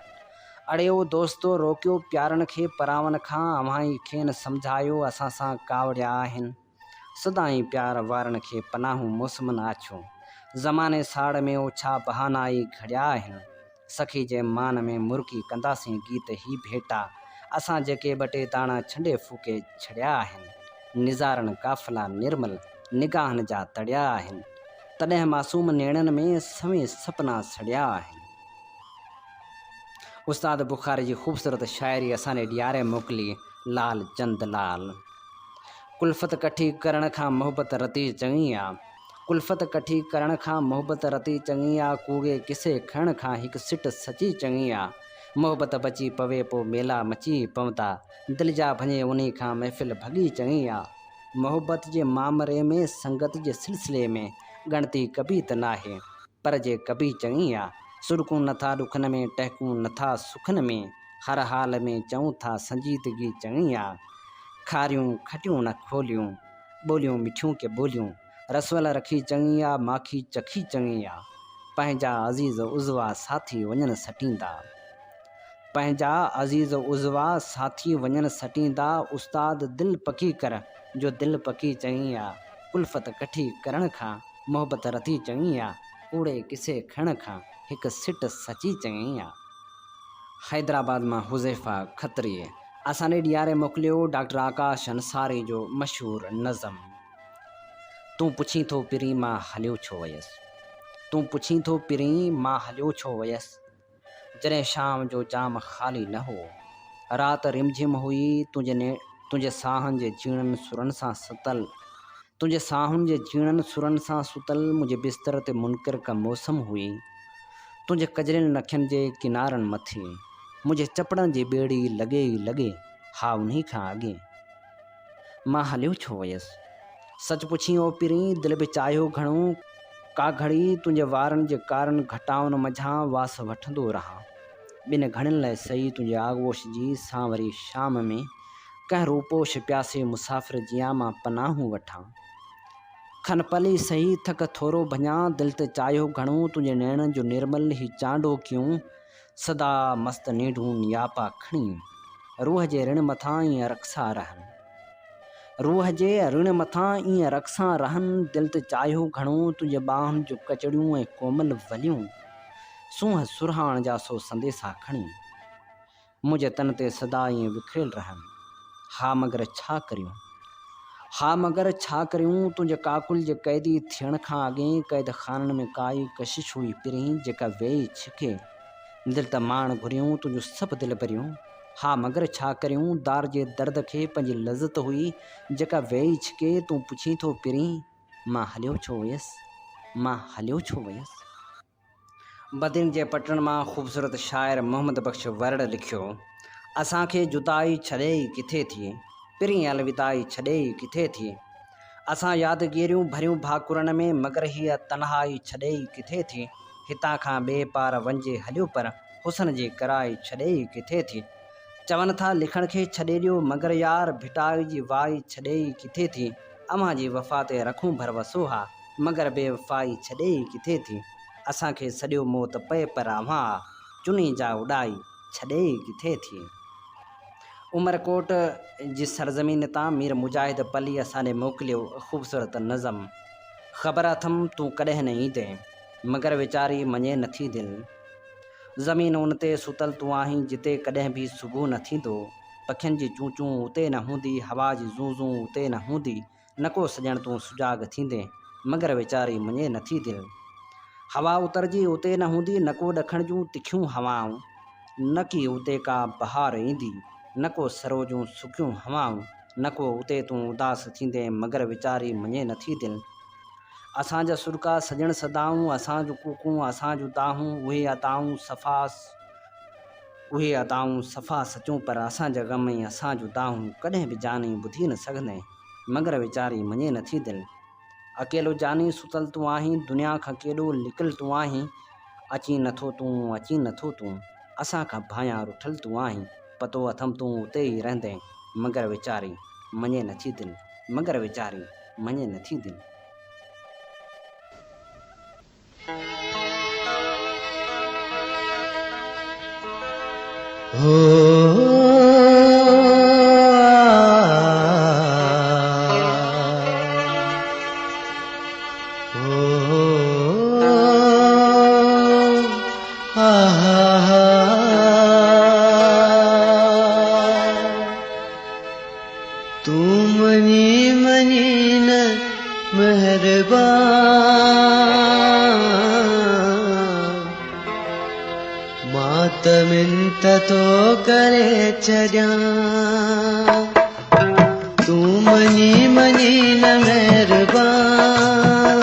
اڙي او دوستو روڪيو پيارن کي پراون کان اوهان ئي کين سمجهايو اسان سان ڪاوڙيا آهن. سدائين پيار وارن کي پناهون موسمن آڇيون. زماني ساڙ ۾ او ڇا بهانا ئي گهڙيا آهن. سخي جي مان ۾ مرڪي ڪنداسين گيت هي ڀيٽا اسان جيڪي ٻه ٽي داڻا ڇنڊي ڦوڪي ڇڏيا آهن. نظارن قافلا نرمل نگاهن جا تڙيا آهن. تڏهن معصوم نيڻن ۾ سوين سپنا سڙيا آهن. استاد بخاري جي خوبصورت شاعري اسان ڏي ڏياري موڪلي لال چند لال. ڪلفت ڪٺي ڪرڻ کان محبت رتي چڱي آ. ڪلفت ڪٺي ڪرڻ کان محبت رتي چڱي آ ڪوڙي قصي کڻڻ کان هڪ سٽ سچي چڱي آ محبت بچي پوي پو ميلا مچي پوندا دل جا ڀڃي انهي کان محفل ڀڳي چڱي آ محبت جي مامري ۾ سنگت جي سلسلي ۾ ڳڻتي ڪبي ته ناهي پر جي ڪبي چڱي آ سڏڪون نٿا ڏکن ۾ ٽهڪون نٿا سکن ۾ هر حال ۾ چئون ٿا سنجيدگي چڱي آ کاريون کٽيون نه کوليون ٻوليون مٺيون ڪي ٻوليون، رسول رکي چڱي آ، ماکي چکي چڱي آ. پنهنجا عزيز عضوا ساٿي وڃن سٽيندا. پنهنجا عزيز عضوا ساٿي وڃن سٽيندا، استاد دل پڪي ڪر جو دل پڪي چڱي آ. ڪلفت ڪٺي ڪرڻ کان محبت رتي چڱي آ، ڪوڙي قصي کڻڻ کان هڪ سٽ سچي چڱي آ. حيدرآباد مان حذيفه کتريء اسان ڏي ڏياري موڪليو ڊاڪٽر آڪاش انصاري جو مشهور نظم تون پڇين ٿو پرين مان هليو ڇو ويس تون پڇين ٿو پرين مان هليو ڇو ويس جڏهن شام جو جام خالي نه هو رات رمجھم هئي تنهنجي تنهنجي ساهن جي جھيڻن سرن سان ستل تنهنجي ساهن جي جھيڻن سرن سان ستل منهنجي بستر تي منڪر ڪا موسم هئي تنهنجي ڪجرين اکين جي ڪنارن مٿي منهنجي چپڙن جي ٻيڙي لڳي ئي لڳي، ها انهي کان اڳي. مان هليو ڇو ويس؟ سچ پڇين او پرين، دل به چاهيو گهڻو، ڪا گهڙي تنهنجي وارن جي ڪارن گهٽائن منجهان واس وٺندو رهان. ٻن گهڙين لاء سهي تنهنجي آغوش جي سانوري شام ۾ ڪنهن روپوش پياسي مسافر جيان مان پناهون وٺان. کن پل ئي سهي ٿڪ ٿورو ڀڃان، دل ته چاهيو گهڻو تنهنجي نيڻن جو نرمل هي چانڊوڪيون. سدا مست نينڍون نياپا کڻي، روح جي رڻ مٿان ائين رقصا رهن. روح جي رڻ مٿان ائين رقصان رهن، دل ته چاهيو گهڻو تنهنجي ٻانهن جون ڪچڙيون ۽ ڪومل وليون، سونهن سرهاڻ جا سو سنديسا کڻي، منهنجي تن تي سدا ائين وکريل رهن. ها مگر ڇا ڪريون؟ ها مگر ڇا ڪريون؟ تنهنجي ڪاڪل جي قيدي ٿيڻ کان اڳئين قيد خانن ۾ ڪائي ڪشش هئي پرين جيڪا ويئي ڇڪي. دل ته ماڻ گهريون تنهنجون سڀ دلبريون. ها مگر ڇا ڪريون؟ دار جي درد کي پنهنجي لذت هئي جيڪا ويئي ڇڪي. تون پڇين ٿو پرين مان هليو ڇو ويس؟ مان هليو ڇو ويس؟ بدين جي پٽن مان خوبصورت شاعر محمد بخش ورڙ لکيو، اسان کي جدائي ڇڏي ئي ڪٿي ٿي، پرين الوداعي ڇڏي ئي ڪٿي ٿي. اسان يادگيريون ڀريون ڀاڪرن ۾ مگر هيء تنهائي ڇڏي ئي ڪٿي ٿي. هتان کان ٻئي پار وڃجي هليو پر حسن جي ڪرائي ڇڏي ئي ڪٿي ٿي. چون ٿا لکڻ کي ڇڏي ڏيو مگر يار ڀٽائي جي وائي ڇڏي ئي ڪٿي ٿي. اوهان جي وفا تي رکون ڀروسو ها مگر بي وفائي ڇڏي ئي ڪٿي ٿي. اسان کي سڏيو موت پئي پر اوهان آ چني جا اڏائي ڇڏي ئي ڪٿي ٿي. عمرڪوٽ جي سرزمين تان مير مجاهد پلي اسان ڏي موڪليو خوبصورت نظم خبر اٿم تون ڪڏهن نه ايندين مگر ويچاري مڃي نٿي دل. زمين ان تي ستل تون آهين جتي ڪڏهن به صبح نه ٿيندو. پکين جي چون چون اتي نه هوندي، هوا جي زون زون اتي نه هوندي، نه ڪو سڄڻ تون سجاڳ ٿيندين، مگر ويچاري مڃي نه ٿي دل. هوا اتر جي اتي نه هوندي، نه ڪو ڏکڻ جون تکيون هوائون، نه ڪي اتي ڪا بهار ايندي، نه ڪو سرو جون سڪيون هوائون، نه ڪو اتي تون اداس ٿيندين، مگر ويچاري مڃي نه ٿي دل. اسان جا سڏڪا سڄڻ صدائون، اسان جون ڪوڪون، اسان جون دانهون، اهي ادائون صفا اهي ادائون صفا سچون پر اسان جا غم ۽ اسان جون دانهون ڪڏهن به جاني ٻڌي نه سگهندين، مگر ويچاري مڃي نه ٿي دل. اڪيلو جاني ستل تون آهين، دنيا کان ڪيڏو لڪل تون آهين، اچين نه ٿو تون، اچين نه ٿو تون، اسان کان ڀانيان رٺل تون آهين، پتو اٿم تون اتي ئي رهندين، مگر ويچاري مڃي نه ٿي دل، مگر ويچاري مڃي نه ٿي دل. تون مڃي مڃي نه مهربان مان ته منت ٿو ڪري ڇڏيان تون مڃي مڃي نه مهربان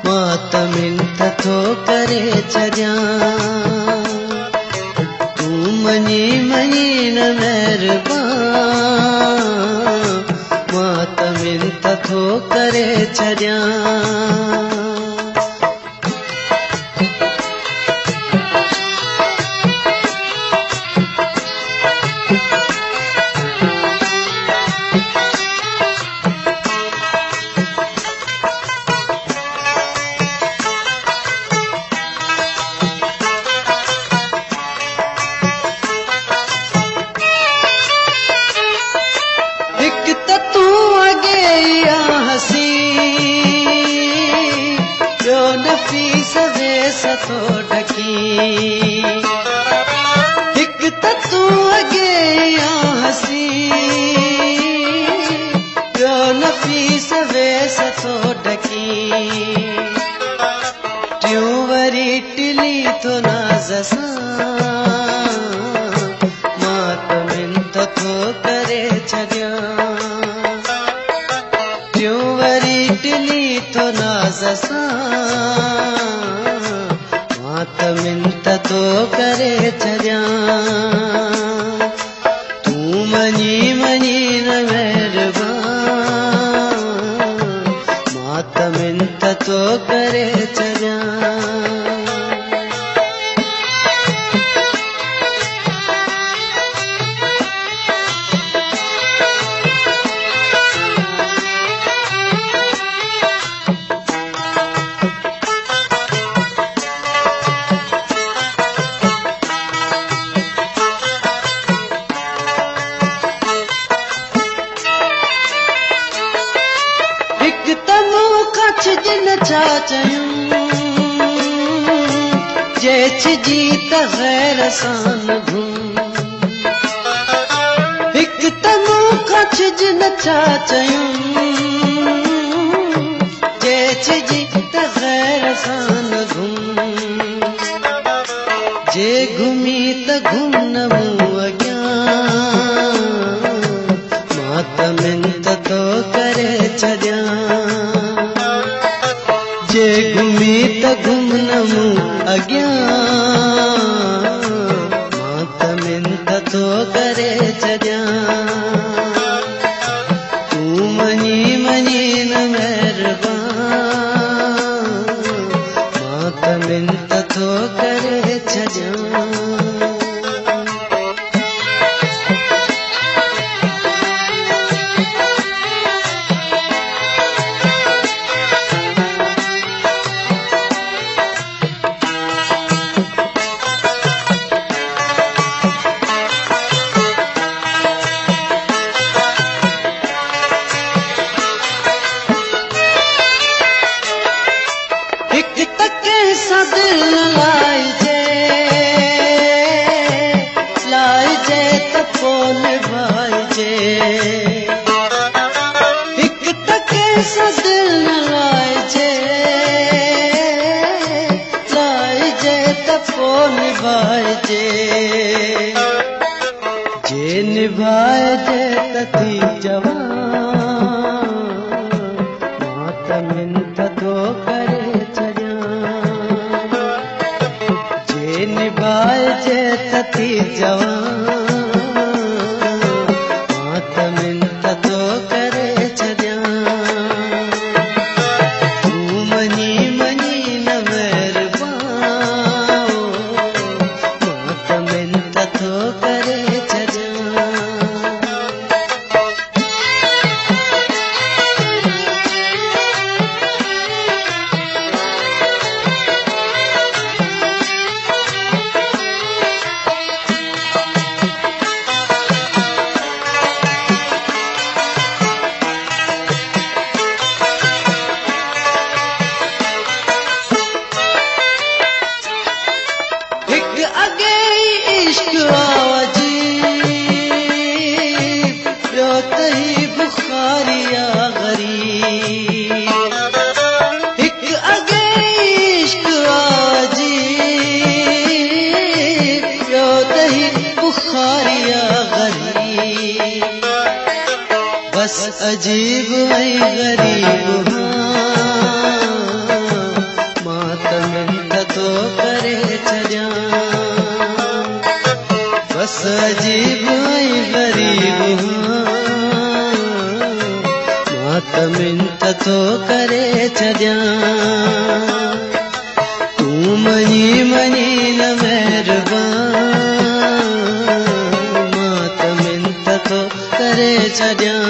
مان ته منت ٿو ڪري ڇڏيان تون مڃي مڃي نه مهربان مان ته منت ٿو ڪري ڇڏيان. هڪ ته تون اڳي ئي آن حسين، ٻيو نفيس ويس ٿو ڍڪين. هڪ ته تون اڳي ئي آن حسين، ٻيو نفيس ويس ٿو ڍڪين. ٽيون وري ٽلي ٿو ناز سان، مان ته منٿ ٿو ڪري ڇڏيان. ٽيون وري ٽلي ٿو ناز سان، مان ته منٿ ٿو ڪري ڇڏيان. تون مڃي مڃي نه مهربان، مان ته منٿ ٿو ڪري ڇڏيان. ڇڄ نه ڇا چيون، جي ڇڄي ته غير سان نه گهم. هڪ ته مون کان ڇڄ نه ڇا چيون، جي ڇڄي ته غير سان نه گهم. جي گهمي ته گهم نه مون اڳيان، مان ته منت ٿو ڪري ڇڏيان. جي گهمي ته گهم نه مون اڳيان، مان ته منت ٿو ڪري ڇڏيان. تون مڃي مڃي نه مهربان، مان ته منت ٿو ڪري ڇڏيان. هڪ ته ڪنهن سان دل نه لائجي، لائجي ته پو نڀائجي. هڪ ته ڪنهن سان دل نه لائجي، لائجي ته پو نڀائجي. جي نڀائجي ته ٿي چوان، مان ته منت ٿو ڪري ڇڏيان. جي نڀائجي ته ٿي چوان، مان ته منت ٿو ڪري ڇڏيان. تون مڃي مڃي نه مهربان، مان ته منت ٿو ڪري ڇڏيان. هڪ اڳي ئي عشق آ عجيب، ٻيو ته هي بخاري آ غريب. هڪ اڳي ئي عشق آ عجيب، ٻيو ته هي بخاري آ غريب. بس عجيب ۽ غريب هان، مان ته منت ٿو ڪري ڇڏيان. بس عجيب ۽ غريب هان، مان ته منت ٿو ڪري ڇڏيان. تون مڃي مڃي نه مهربان، مان ته منت ٿو ڪري ڇڏيان.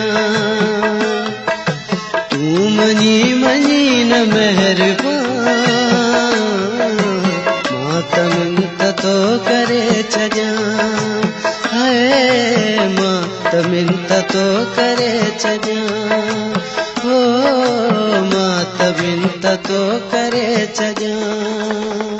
تون مڃي مڃي نه مهربان، مان ته منت ٿو ڪري ڇڏيان. هاء مان ته منت ٿو ڪري ڇڏيان، هو مان ته منت ٿو ڪري ڇڏيان.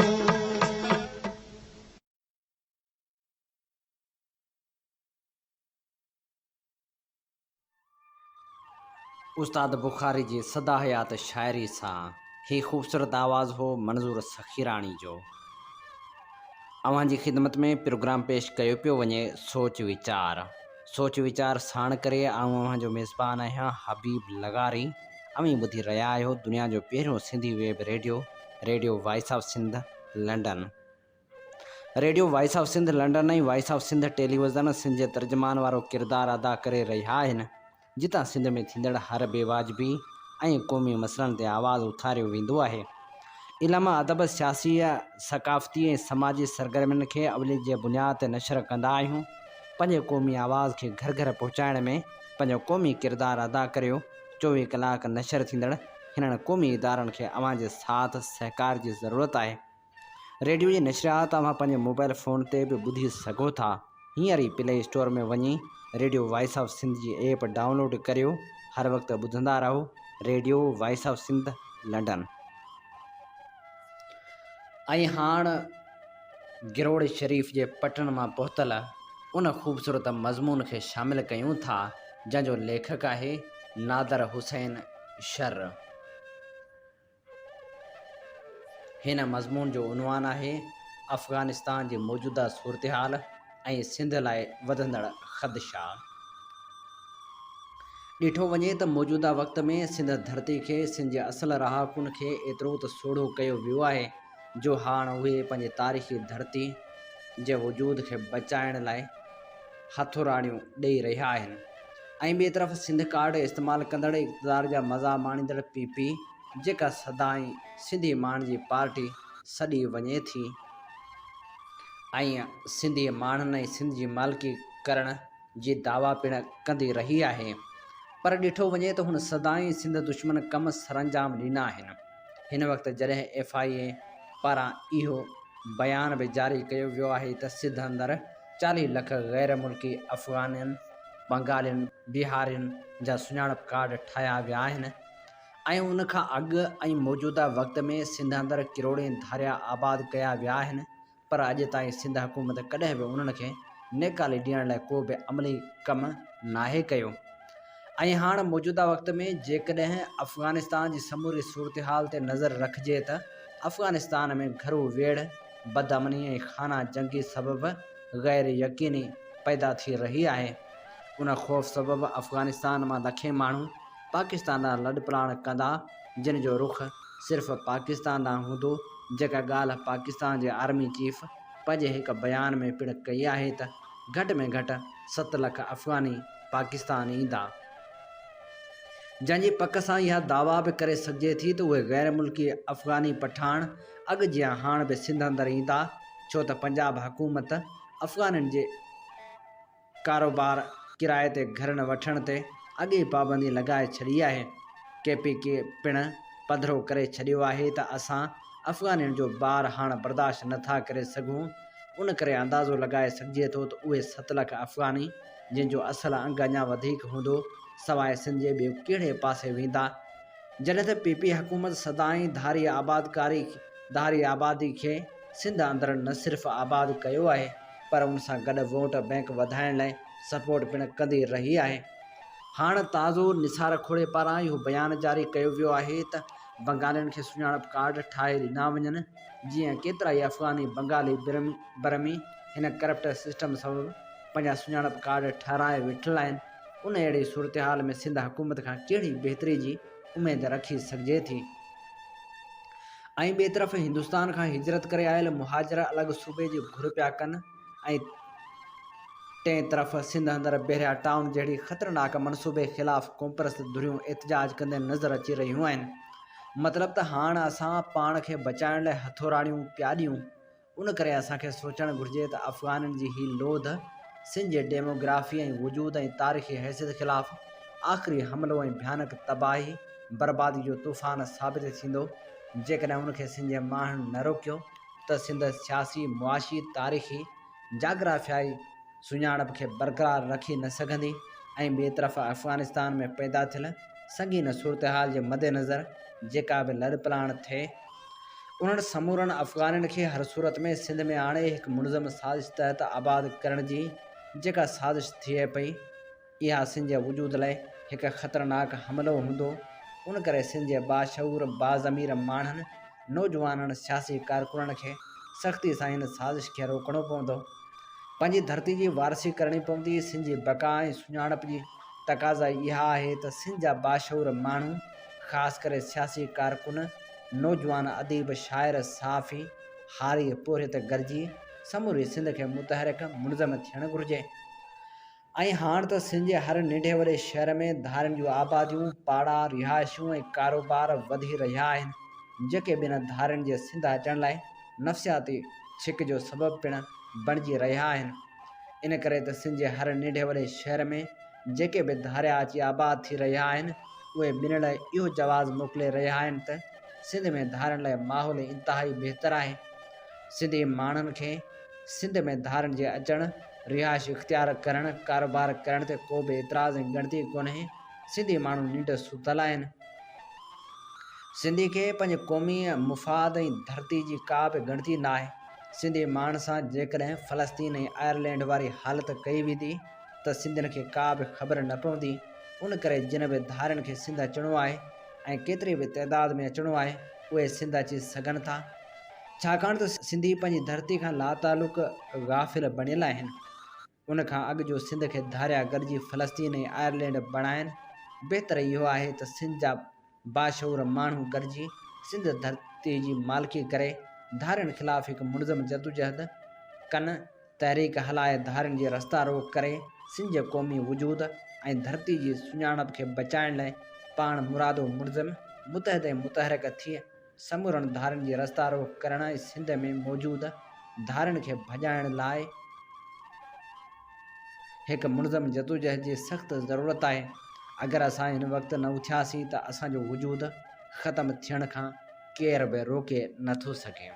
استاد بخاري جي سدا حيات شاعري سان هي خوبصورت آواز هو منظور سخيراڻي جو. اوهان جي خدمت ۾ پروگرام پيش ڪيو پيو وڃي سوچ ويچار. سوچ ويچار ساڻ ڪري آئون اوهان جو ميزبان آهيان حبيب لغاري. اوهين ٻڌي رهيا آهيو دنيا جو پهريون Sindhi web radio, radio voice of Sindh, London. Radio voice of Sindh London ۽ voice of Sindh television Sindh جي ترجمان وارو ڪردار ادا ڪري رهيا آهن، جتان سنڌ ۾ ٿيندڙ هر بي واجبي ۽ قومي مسئلن تي آواز اٿاريو ويندو آهي. علم، ادب، سياسي، ثقافتي ۽ سماجي سرگرمين کي اوليت جي بنياد تي نشر ڪندا آهيون. پنهنجي قومي آواز کي گهر گهر پهچائڻ ۾ پنهنجو قومي ڪردار ادا ڪريو. 24 ڪلاڪ نشر ٿيندڙ هنن قومي ادارن کي اوهان جي ساٿ سهڪار جي ضرورت آهي. ريڊيو جي نشريات اوهان پنهنجي موبائل فون تي به ٻڌي سگهو ٿا. هينئر ئي پلي اسٽور ۾ وڃي ريڊيو وائس آف سنڌ جي ايپ ڊائونلوڊ ڪريو. هر وقت ٻڌندا رهو radio voice of Sindh London. ۽ هاڻ گروڙ شريف جي پٽن مان پهتل ان خوبصورت مضمون کي شامل ڪيون ٿا، جنهن جو ليکڪ آهي نادر حسين شر. هن مضمون جو عنوان آهي افغانستان جي موجوده صورتحال ۽ سنڌ لاء وڌندڙ خدشا. ڏٺو وڃي ته موجوده وقت ۾ سنڌ ڌرتي کي سنڌ جي اصل رهاڪن کي ايترو ته سوڙهو ڪيو ويو آهي جو هاڻ اهي پنهنجي تاريخي ڌرتي جي وجود کي بچائڻ لاء هٿوراڙيون ڏئي رهيا آهن ۽ ٻئي طرف سنڌ ڪارڊ استعمال ڪندڙ اقتدار جا مزا ماڻيندڙ پي پي جيڪا سدائين سنڌي ماڻهن جي پارٽي سڏي وڃي ٿي ۽ سنڌي ماڻهن ۽ سنڌ جي مالڪي ڪرڻ جي دعويٰ پڻ ڪندي رهي آهي پر ڏٺو وڃي ته هن سدائين سنڌ دشمن ڪم سرانجام ڏنا آهن. هن وقت جڏهن ايف I اي پاران اهو بيان به جاري ڪيو ويو آهي ته سنڌ اندر 40 لک غير ملڪي افغانين، بنگالين، بهارين جا سڃاڻپ ڪارڊ ٺاهيا ويا آهن ۽ ان کان اڳ ۽ موجوده وقت ۾ سنڌ اندر ڪروڙين ڌاريا آباد ڪيا ويا آهن پر اڄ تائين سنڌ حڪومت ڪڏهن به انهن کي نيڪالي ڏيڻ لاء ڪو به عملي ڪم ناهي ڪيو ۽ هاڻ موجوده وقت ۾ جيڪڏهن افغانستان جي سموري صورتحال تي نظر رکجي ته افغانستان ۾ گهرو ويڙهه، بدامني ۽ خانه جنگي سبب غير يقيني پيدا ٿي رهي آهي. ان خوف سبب افغانستان مان لکين ماڻهو پاڪستان ڏانهن لڏپلاڻ ڪندا جن جو رخ صرف پاڪستان ڏانهن هوندو جيڪا ڳالهه پاڪستان جي آرمي چيف پنهنجي هڪ بيان ۾ پڻ ڪئي آهي ته گهٽ ۾ گهٽ 7 لک افغاني پاڪستان ايندا. جنهن جي پڪ سان اها دعويٰ به ڪري سگهجي ٿي ته اهي غير ملڪي افغاني پٺاڻ اڳ جيان هاڻ به سنڌ اندر ايندا ڇو ته پنجاب حڪومت افغانين جي ڪاروبار، ڪرائي تي گهرن وٺڻ تي اڳ ئي پابندي لڳائي ڇڏي آهي. ڪي پي ڪي پڻ پڌرو ڪري ڇڏيو آهي ته اسان افغانين جو بار هاڻ برداشت نه ٿا ڪري سگهون، ان ڪري اندازو لڳائي سگهجي ٿو ته اهي 7 لک افغاني جن جو اصل انگ اڃا وڌيڪ هوندو، سواء سنڌ جي ٻيو ڪهڙي پاسي ويندا؟ جڏهن ته پي پي حڪومت سدائين ڌاري آبادڪاري ڌاري آبادي کي سنڌ اندر نه صرف آباد ڪيو آهي پر ان سان گڏ ووٽ بئنڪ وڌائڻ لاء سپورٽ پڻ ڪندي رهي آهي. هاڻ تازو نثار کوڙي پاران اهو بيان جاري ڪيو ويو آهي ته بنگالين کي سڃاڻپ ڪارڊ ٺاهي ڏنا وڃن جيئن ڪيترائي افغاني، بنگالي، برمي هن ڪرپٽ سسٽم سبب پنهنجا سڃاڻپ ڪارڊ ٺهرائي ويٺل آهن ان اهڙي صورتحال ۾ سنڌ حڪومت کان ڪهڙي بهتري جي اميد رکي سگهجي ٿي؟ ۽ ٻئي طرف هندستان کان هجرت ڪري آيل مهاجر الڳ صوبي جي گهر پيا ڪن ۽ ٽئين طرف سنڌ اندر بحريا ٽائون جهڙي خطرناڪ منصوبي خلاف قومپرست ڌريون احتجاج ڪندي نظر اچي رهيون آهن. مطلب ته هاڻ اسان پاڻ کي بچائڻ لاء هٿوراڙيون پيا ڏيون. ان ڪري اسان کي سوچڻ گهرجي ته افغانين جي هي لوڌ سنڌ جي ڊيموگرافي ۽ وجود ۽ تاريخي حيثيت خلاف آخري حملو ۽ ڀيانڪ تباهي بربادي جو طوفان ثابت ٿيندو جيڪڏهن ان کي سنڌ جي ماڻهن نه روڪيو ته سنڌ سياسي، معاشي، تاريخي، جاگرافيائي سڃاڻپ کي برقرار رکي نه سگهندي ۽ ٻئي طرف افغانستان ۾ پيدا ٿيل سنگين صورتحال جي مدنظر جيڪا به لڏپلاڻ ٿئي انهن سمورن افغانين کي هر صورت ۾ سنڌ ۾ آڻي هڪ منظم سازش تحت آباد ڪرڻ جي جيڪا سازش ٿئي پئي اها سنڌ جي وجود لاء هڪ خطرناڪ حملو هوندو، ان ڪري سنڌ جي باشعور، باضمير ماڻهن، نوجوانن، سياسي ڪارڪنن کي سختي سان هن سازش کي روڪڻو پوندو. پنهنجي ڌرتي جي وارثي ڪرڻي پوندي، سنڌ جي بقا ۽ سڃاڻپ جي تقاضا اها آهي ته سنڌ جا باشعور ماڻهو، خاص ڪري سياسي ڪارڪن، نوجوان اديب، شاعر، صحافي، هاري، پورهيت گڏجي سموري سنڌ کي متحرڪ، منظم ٿيڻ گهرجي. ۽ هاڻ ته سنڌ جي هر ننڍي وڏي شهر ۾ ڌارين جون آباديون، پاڙا، رهائشون ۽ ڪاروبار وڌي رهيا آهن، جيڪي ٻين ڌارين جي سنڌ اچڻ لاء نفسياتي ڇڪ جو سبب پڻ بڻجي رهيا آهن. ان ڪري ته سنڌ جي هر ننڍي وڏي شهر ۾ جيڪي به ڌاريا اچي آباد ٿي رهيا آهن، اهي ٻين لاء اهو جواز موڪلي رهيا آهن ته سنڌ ۾ ڌارين لاء ماحول انتهائي بهتر آهي. سنڌي ماڻهن کي سنڌ ۾ ڌارين جي اچڻ، رهائش اختيار ڪرڻ، ڪاروبار ڪرڻ تي ڪو به اعتراض ۽ ڳڻتي ڪونهي، سنڌي ماڻهو ننڊ ستل آهن. سنڌي کي پنهنجي قومي مفاد ۽ ڌرتي جي ڪا به ڳڻتي ناهي. سنڌي ماڻهن سان جيڪڏهن فلسطين ۽ آئرلينڊ واري حالت ڪئي ويندي ته سنڌين کي ڪا به خبر نه پوندي. ان ڪري جن به ڌارين کي سنڌ اچڻو آهي ۽ ڪيتري به تعداد ۾ اچڻو آهي اهي سنڌ اچي سگهن ٿا. ڇاڪاڻ ته سنڌي پنهنجي ڌرتي کان لاتعلق غافل بڻيل آهن. ان کان اڳ جو سنڌ کي ڌاريا گڏجي فلسطين ۽ آئرلينڊ بڻائين، بهتر اهو آهي ته سنڌ جا باشعور ماڻهو گڏجي سنڌ ڌرتي جي مالڪي ڪري ڌارين خلاف هڪ منظم جدوجهد ڪن، تحريڪ هلائي ڌارين جي رستا روڪ ڪري سنڌ جي قومي وجود ۽ ڌرتي جي سڃاڻپ کي بچائڻ لاء پاڻ مرادو منظم، متحد ۽ متحرڪ ٿي سمورن ڌارين جي رستا روڪ ڪرڻ ۽ سنڌ ۾ موجود ڌارين کي ڀڄائڻ لاء هڪ منظم جدوجهد جي سخت ضرورت آهي. اگر اسان هن وقت نه اٿياسين ته اسان جو وجود ختم ٿيڻ کان ڪير به روڪي نه ٿو سگهي.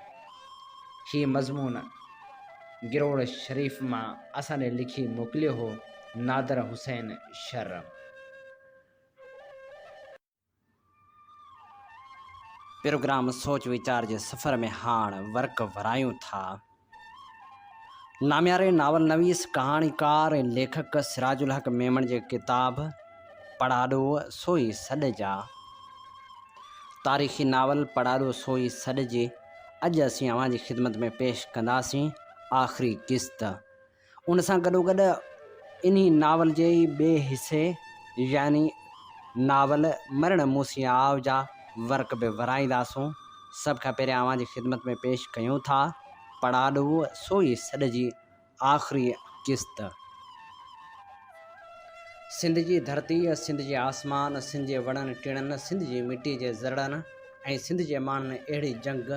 هي مضمون گروڙ شريف مان اسان ڏي لکي موڪليو هو نادر حسين شر. پروگرام سوچ ويچار جي سفر ۾ هاڻ ورق ورايون ٿا. نامياري ناول نويس، ڪهاڻيڪار ۽ ليکڪ سراج الحق ميمڻ جي ڪتاب پڙاڏو سوئي سڏ جا تاريخي ناول پڙاڏو سوئي سڏ جي اڄ اسين اوهان جي خدمت ۾ پيش ڪنداسين آخري قسط. ان سان گڏوگڏ انهي ناول جي ئي ٻئي حصي يعني ناول مرڻ مون سين آء جا ورق به ورهائينداسون. سڀ کان پهريان اوهان جي خدمت ۾ پيش ڪيون ٿا پڙاڏو سوئي سڏ جي آخري قسط. سنڌ جي ڌرتي، سنڌ جي آسمان، سنڌ جي وڻن ٽڻن، سنڌ جي مٽي جي ذرڙن ۽ سنڌ جي ماڻهن اهڙي جنگ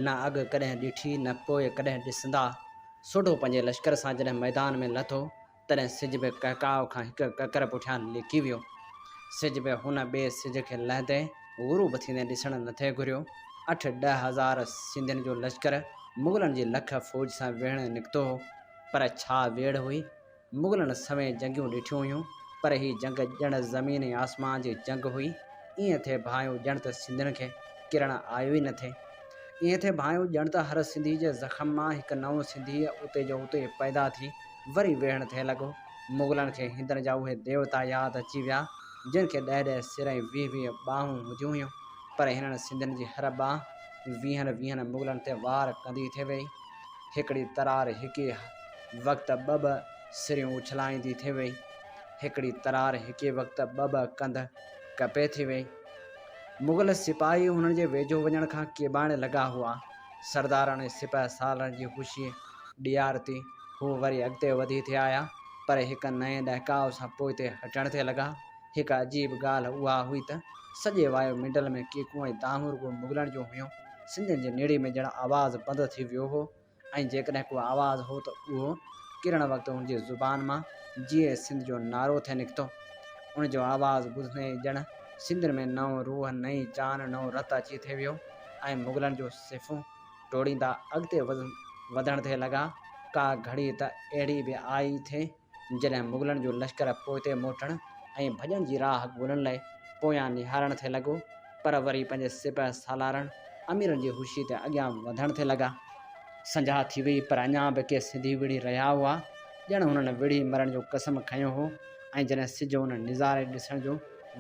نه اڳ ڪڏهن ڏٺي نه پوء ڪڏهن ڏسندا. سوڍو پنهنجي لشڪر سان جڏهن ميدان ۾ لٿو، تڏهن سج به ڪهڪاء کان هڪ ڪڪر پٺيان لڪي ويو. سج به هن ٻئي سج کي لهندي، غروب ٿيندي ڏسڻ نه ٿي گهريو. اٺ 10,000 سنڌين جو لشڪر مغلن جي لک فوج سان ويڙهڻ نڪتو هو، پر ڇا ويڙهه هئي؟ مغلن سوين جنگيون ڏٺيون هيون، پر هي جنگ ڄڻ زمين ۽ آسمان جي جنگ هئي. ائين ٿي ڀانئيو ڄڻ ته سنڌين کي ڪرڻ آيو ئي نه ٿي. ائين ٿي ڀانئيو ڄڻ ته هر سنڌي جي زخم مان هڪ نئون سنڌي اتي جو اتي پيدا ٿي وري ويهڻ ٿي لڳو. مغلن کي هندن جا اهي ديوتا ياد اچي ويا، جن کي ڏهه ڏهه سر ۽ 20 20 ٻانهون هونديون هيون، پر هنن سنڌين جي هر ٻانهن ويهن ويهن مغلن تي وار ڪندي ٿي ويئي. هڪڙي ترار هڪ ئي وقت ٻه ٻه سريون اڇلائيندي ٿي ويئي. هڪڙي ترار هڪ ئي وقت ٻه ٻه ڪنڌ ڪپي ٿي ويئي. مغل سپاهي هنن جي ويجهو وڃڻ کان ڪيٻائڻ لڳا هئا. سردارن ۽ سپهه سالارن جي خوشيء ڏيارتي هو وري اڳتي وڌي ٿي آيا، پر هڪ نئين ڏهڪاء سان پوئتي هٽڻ ٿي لڳا. هڪ عجيب ڳالهه اها هئي ته سڄي وايو منڊل ۾ ڪيڪون ۽ دانهون رڳو مغلن جون هيون. سنڌين جي نيڙي ۾ ڄڻ آواز بند ٿي ويو هو ۽ جيڪڏهن ڪو آواز هو ته اهو ڪرڻ وقت هن جي زبان مان جيئي سنڌ جو نعرو ٿي نڪتو. ان جو آواز ٻڌندي ئي ڄڻ سنڌين ۾ نئون روح، نئين جان، نئون رت اچي ٿي ويو ۽ مغلن جون صفون ٽوڙيندا اڳتي وڌڻ ٿي لڳا. ڪا گهڙي ته اهڙي به آئي ٿي جڏهن مغلن جو لشڪر پوئتي موٽڻ ۽ ڀڄڻ جي راهه ڳولڻ لاء پويان نهارڻ ٿي لڳو، پر وري پنهنجي سپهه سالارن اميرن جي هوشي تي اڳيان وڌڻ ٿي لڳا. سنجها ٿي وئي، پر اڃا به ڪي سنڌي وڙهي رهيا هئا، ڄڻ هنن وڙهي مرڻ جو قسم کنيو هو ۽ جڏهن سج ان نظاري ڏسڻ جو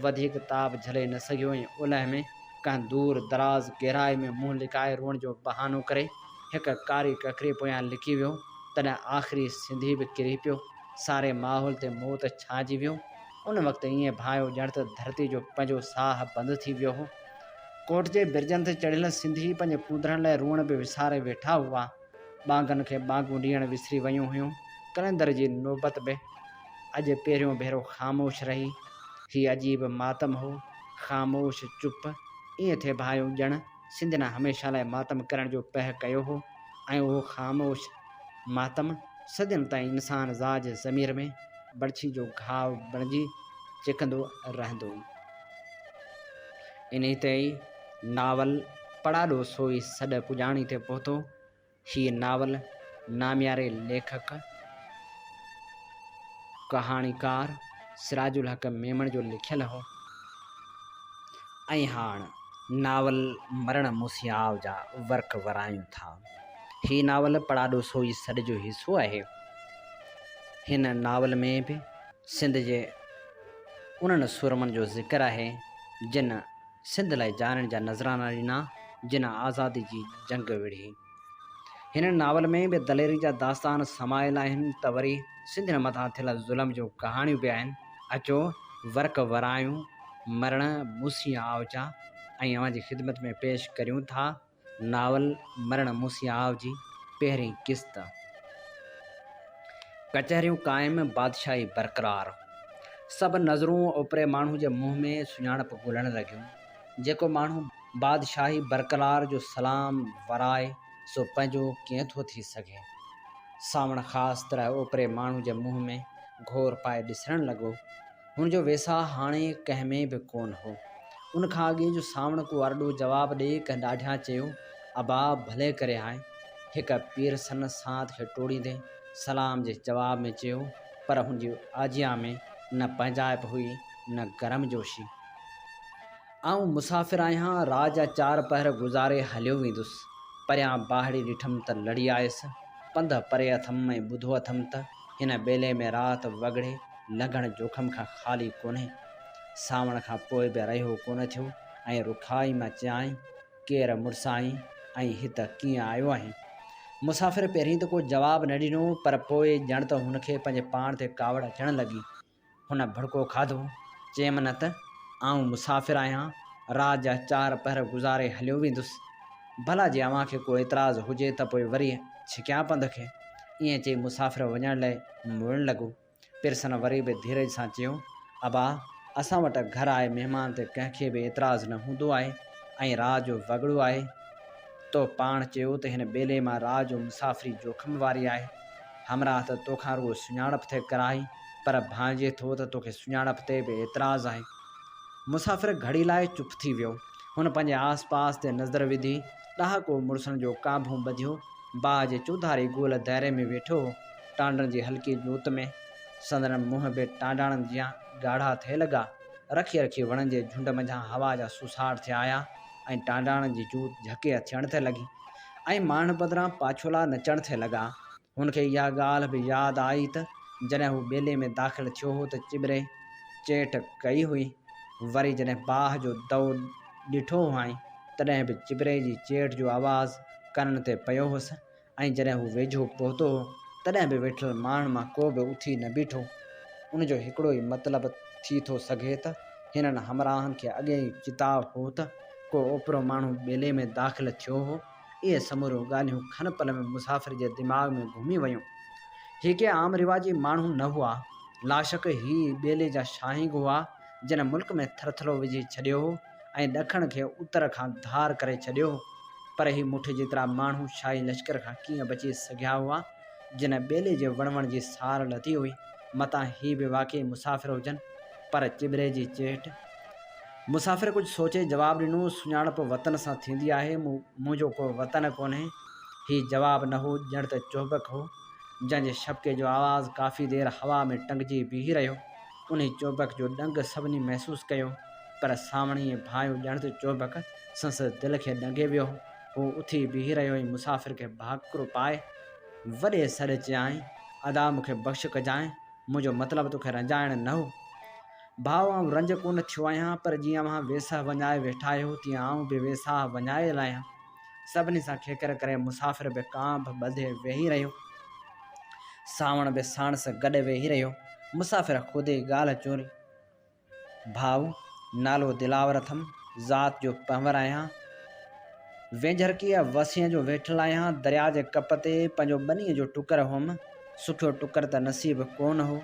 وڌيڪ تاب جهلي نه سگهيو ۽ اولهه ۾ ڪنهن دور دراز گهرائي ۾ منهن لڪائي روئڻ جو بهانو ڪري هڪ ڪاري ڪڪري پويان لڪي ويو، تڏهن آخري سنڌي به ڪري پيو. ساري ماحول تي موت ڇانئجي ويو. ان وقت ائين ڀانئيو ڄڻ ته ڌرتي جو پنهنجو ساهه بند ٿي ويو هو. ڪوٽ جي برجن تي چڙهيل سنڌي پنهنجي ڪونڌرن لاء روئڻ به وساري ويٺا هئا. ٻانگن کي ٻانگون ڏيڻ وسري ويون هيون. قلندر جي نوبت به اڄ پهريون ڀيرو خاموش رهي. هي عجيب ماتم هو. خاموش، چپ. ائين ٿي ڀانئيو ڄڻ سنڌين هميشه لاء ماتم ڪرڻ جو پهه ڪيو هو ۽ اهو خاموش ماتم صدين تائين انسان ذات جي ضمير ۾ بڙڇي جو گهاء بڻجي چڪندو رهندو. انهي تي ئي ناول پڙاڏو سوئي سڏ پڄاڻي تي پهتو. هيء ناول نامياري ليکڪ، ناول مرڻ موسياء جا ورق ورايون ٿا. هي ناول پڙاڏو سوئي سڏ جو حصو آهي. هن ناول ۾ به سنڌ جي انهن سورمن جو ذڪر آهي، جن سنڌ لاء جانين جا نذرانا ڏنا، جن آزادي جي جنگ وڙهي. هن ناول ۾ به دليري جا داستان سمايل آهن ته وري سنڌين مٿان ٿيل ظلم جون ڪهاڻيون به آهن. اچو ورق ورايون مرڻ موسي آء جا ۽ اوهان جي خدمت ۾ پيش ڪريون ٿا ناول مرڻ موسي آء جي پهرين قسط. ڪچهريون قائم، بادشاهي برقرار. سڀ نظرون اوپري ماڻهو جي منهن ۾ سڃاڻپ ڳولڻ لڳيون. جيڪو ماڻهو بادشاهي برقرار جو سلام ورائي سو پنهنجو ڪيئن ٿو ٿي سگهي؟ سانوڻ خاص طرح اوپري ماڻهو جي منهن ۾ گهور پائي ڏسڻ لڳو. هن جو ويساهه هاڻي ڪنهن ۾ به ڪونه هو. ان کان اڳي جو سانوڻ ڪو ارڏو جواب ڏئي ڪنهن ڏاڍيان چيو، ابا ڀلي ڪري آئين. هڪ پيرسن سانت کي ٽوڙيندي سلام جي جواب ۾ چيو، پر هن جي آجيان ۾ نه پنهنجائپ هئي نه گرمجوشي. آئون مسافر آهيان، رات جا چار پهر گذاري هليو ويندس. پريان باهڙي ڏٺم ته لڙي آيس. پنڌ پري اٿم ۽ ٻڌو اٿم ته هن ٻيلي ۾ رات وڳڙي لنگهڻ جوکم کان خالي ڪونهي. سانوڻ کان پوء به رهيو ڪونه ٿيو ۽ رکائي مان چيائين، ڪير مڙس آهين ۽ هت ڪيئن آيو آهين؟ مسافر پهرين ته ڪو جواب نه ڏنو، پر پوء ڄڻ ته هن کي پنهنجي پاڻ تي ڪاوڙ اچڻ لڳي. هن ڀڙڪو کاڌو، چيم نه ته آئون مسافر آهيان، رات جا چار پهر گذاري هليو ويندس. ڀلا جي اوهان کي ڪو اعتراض هجي ته پوء وري ڇڪيان پنڌ کي. ائين چئي مسافر وڃڻ لئه مڙڻ لڳو. پيرسن وري به ڌيرج سان چيو، ابا، اسان وٽ گهر آهي مهمان تي ڪنهن کي به اعتراض نه هوندو آهي ۽ رات جو وڳڙو آهي. تو پاڻ چيو ته هن ٻيلي مان رات جو مسافري جوکم واري آهي. همراهه ته توکان رڳو سڃاڻپ ٿي ڪرائي، پر ڀانئجي ٿو ته توکي سڃاڻپ تي به اعتراض آهي. مسافر گهڙي لاء چپ ٿي ويو. هن پنهنجي آس پاس تي نظر وڌي. ڏهاڪو مڙسن جو ڪانڀون ٻڌيو، باهه جي چوڌاري گول دائري ۾ ويٺو هو. ٽانڊن جي هلڪي جوت ۾ سندن منهن به ٽانڊاڻن جيان ڳاڙها ٿئي لڳا. رکي رکي وڻن جي جهنڊ منجهان هوا جا سوساٽ ٿي آيا ۽ ٽانڊاڻن جي جوت جهڪي اٿيڻ ٿي لڳي ۽ ماڻهن بدران پاڇولا نچڻ ٿي لڳا. هن کي اها ڳالهه به ياد آئي ته جڏهن هو ٻيلي ۾ داخل ٿيو هو ته چٻري چيٽ ڪئي هئي. وري جڏهن باهه جو دئو ڏٺو هئائين، تڏهن به چٻري جي چيٽ جو آواز ڪنن تي پيو هوس ۽ جڏهن هو ويجهو پهتو هو، تڏهن به ويٺل ماڻهن مان ڪو به اٿي نه بيٺو. ان جو هڪڙو ئي مطلب ٿي ٿو سگهي ته هنن همراهن کي اڳي ئي چتاء هو ته ڪو اوپرو ماڻهو ٻيلي ۾ داخل ٿيو هو. اهي سموريون ڳالهيون کن پل ۾ مسافر جي دماغ ۾ گهمي ويون. هي ڪي عام رواجي ماڻهو نه هئا. لاشڪ هي ٻيلي جا شاهينگ هئا، جن ملڪ ۾ ٿرٿلو وجهي ڇڏيو هو ۽ ڏکڻ کي اتر کان ڌار ڪري ڇڏيو هو. پر هي مٺ جيترا ماڻهو شاهي لشڪر کان ڪيئن بچي سگهيا هئا، جن ٻيلي جي وڻوڻ جي سار لڌي هئي. متان هي به واقعي مسافر هجن. پر چٻري جي چيٽ. مسافر ڪجهه سوچي جواب ڏنو، سڃاڻپ وطن سان ٿيندي آهي، منهنجو ڪو وطن ڪونهي. هي جواب نه هو، ڄڻ ته چهبڪ هو، جنهن جي شپڪي جو آواز ڪافي دير هوا ۾ ٽنگجي بيهي رهيو. انهي چهبڪ جو ڏنگ سڀني محسوس ڪيو، پر سانوڻيء ڀانئيو ڄڻ ته چهبڪ سندس دل کي ڏنگي ويو هو. هو اٿي بيهي رهيو ۽ مسافر کي ڀاڪر پائي وڏي سڏ چيائين، ادا مون کي بخش ڪجانء، منهنجو مطلب توکي رنجائڻ نه هو. ڀاء آئون رنج ڪونه ٿيو آهيان، پر جيئن اوهان ويساهه وڃائي ويٺا آهيو، تيئن آئون به ويساهه وڃايل آهيان. سڀني سان کيڪر ڪري مسافر به ڪانڀ ٻڌي ويهي رهيو. سانوڻ به ساڻس گڏ ويهي رهيو. مسافر خودي ڳالهه چوري. ڀاء، نالو دلاور اٿم، ذات جو پنهور آهيان. وينجهرڪيء وسينء جو ويٺل آهيان. درياء جي ڪپ تي پنهنجو ٻنيء جو ٽڪر هئم. سکيو ٽڪر ته نصيب ڪونه هو.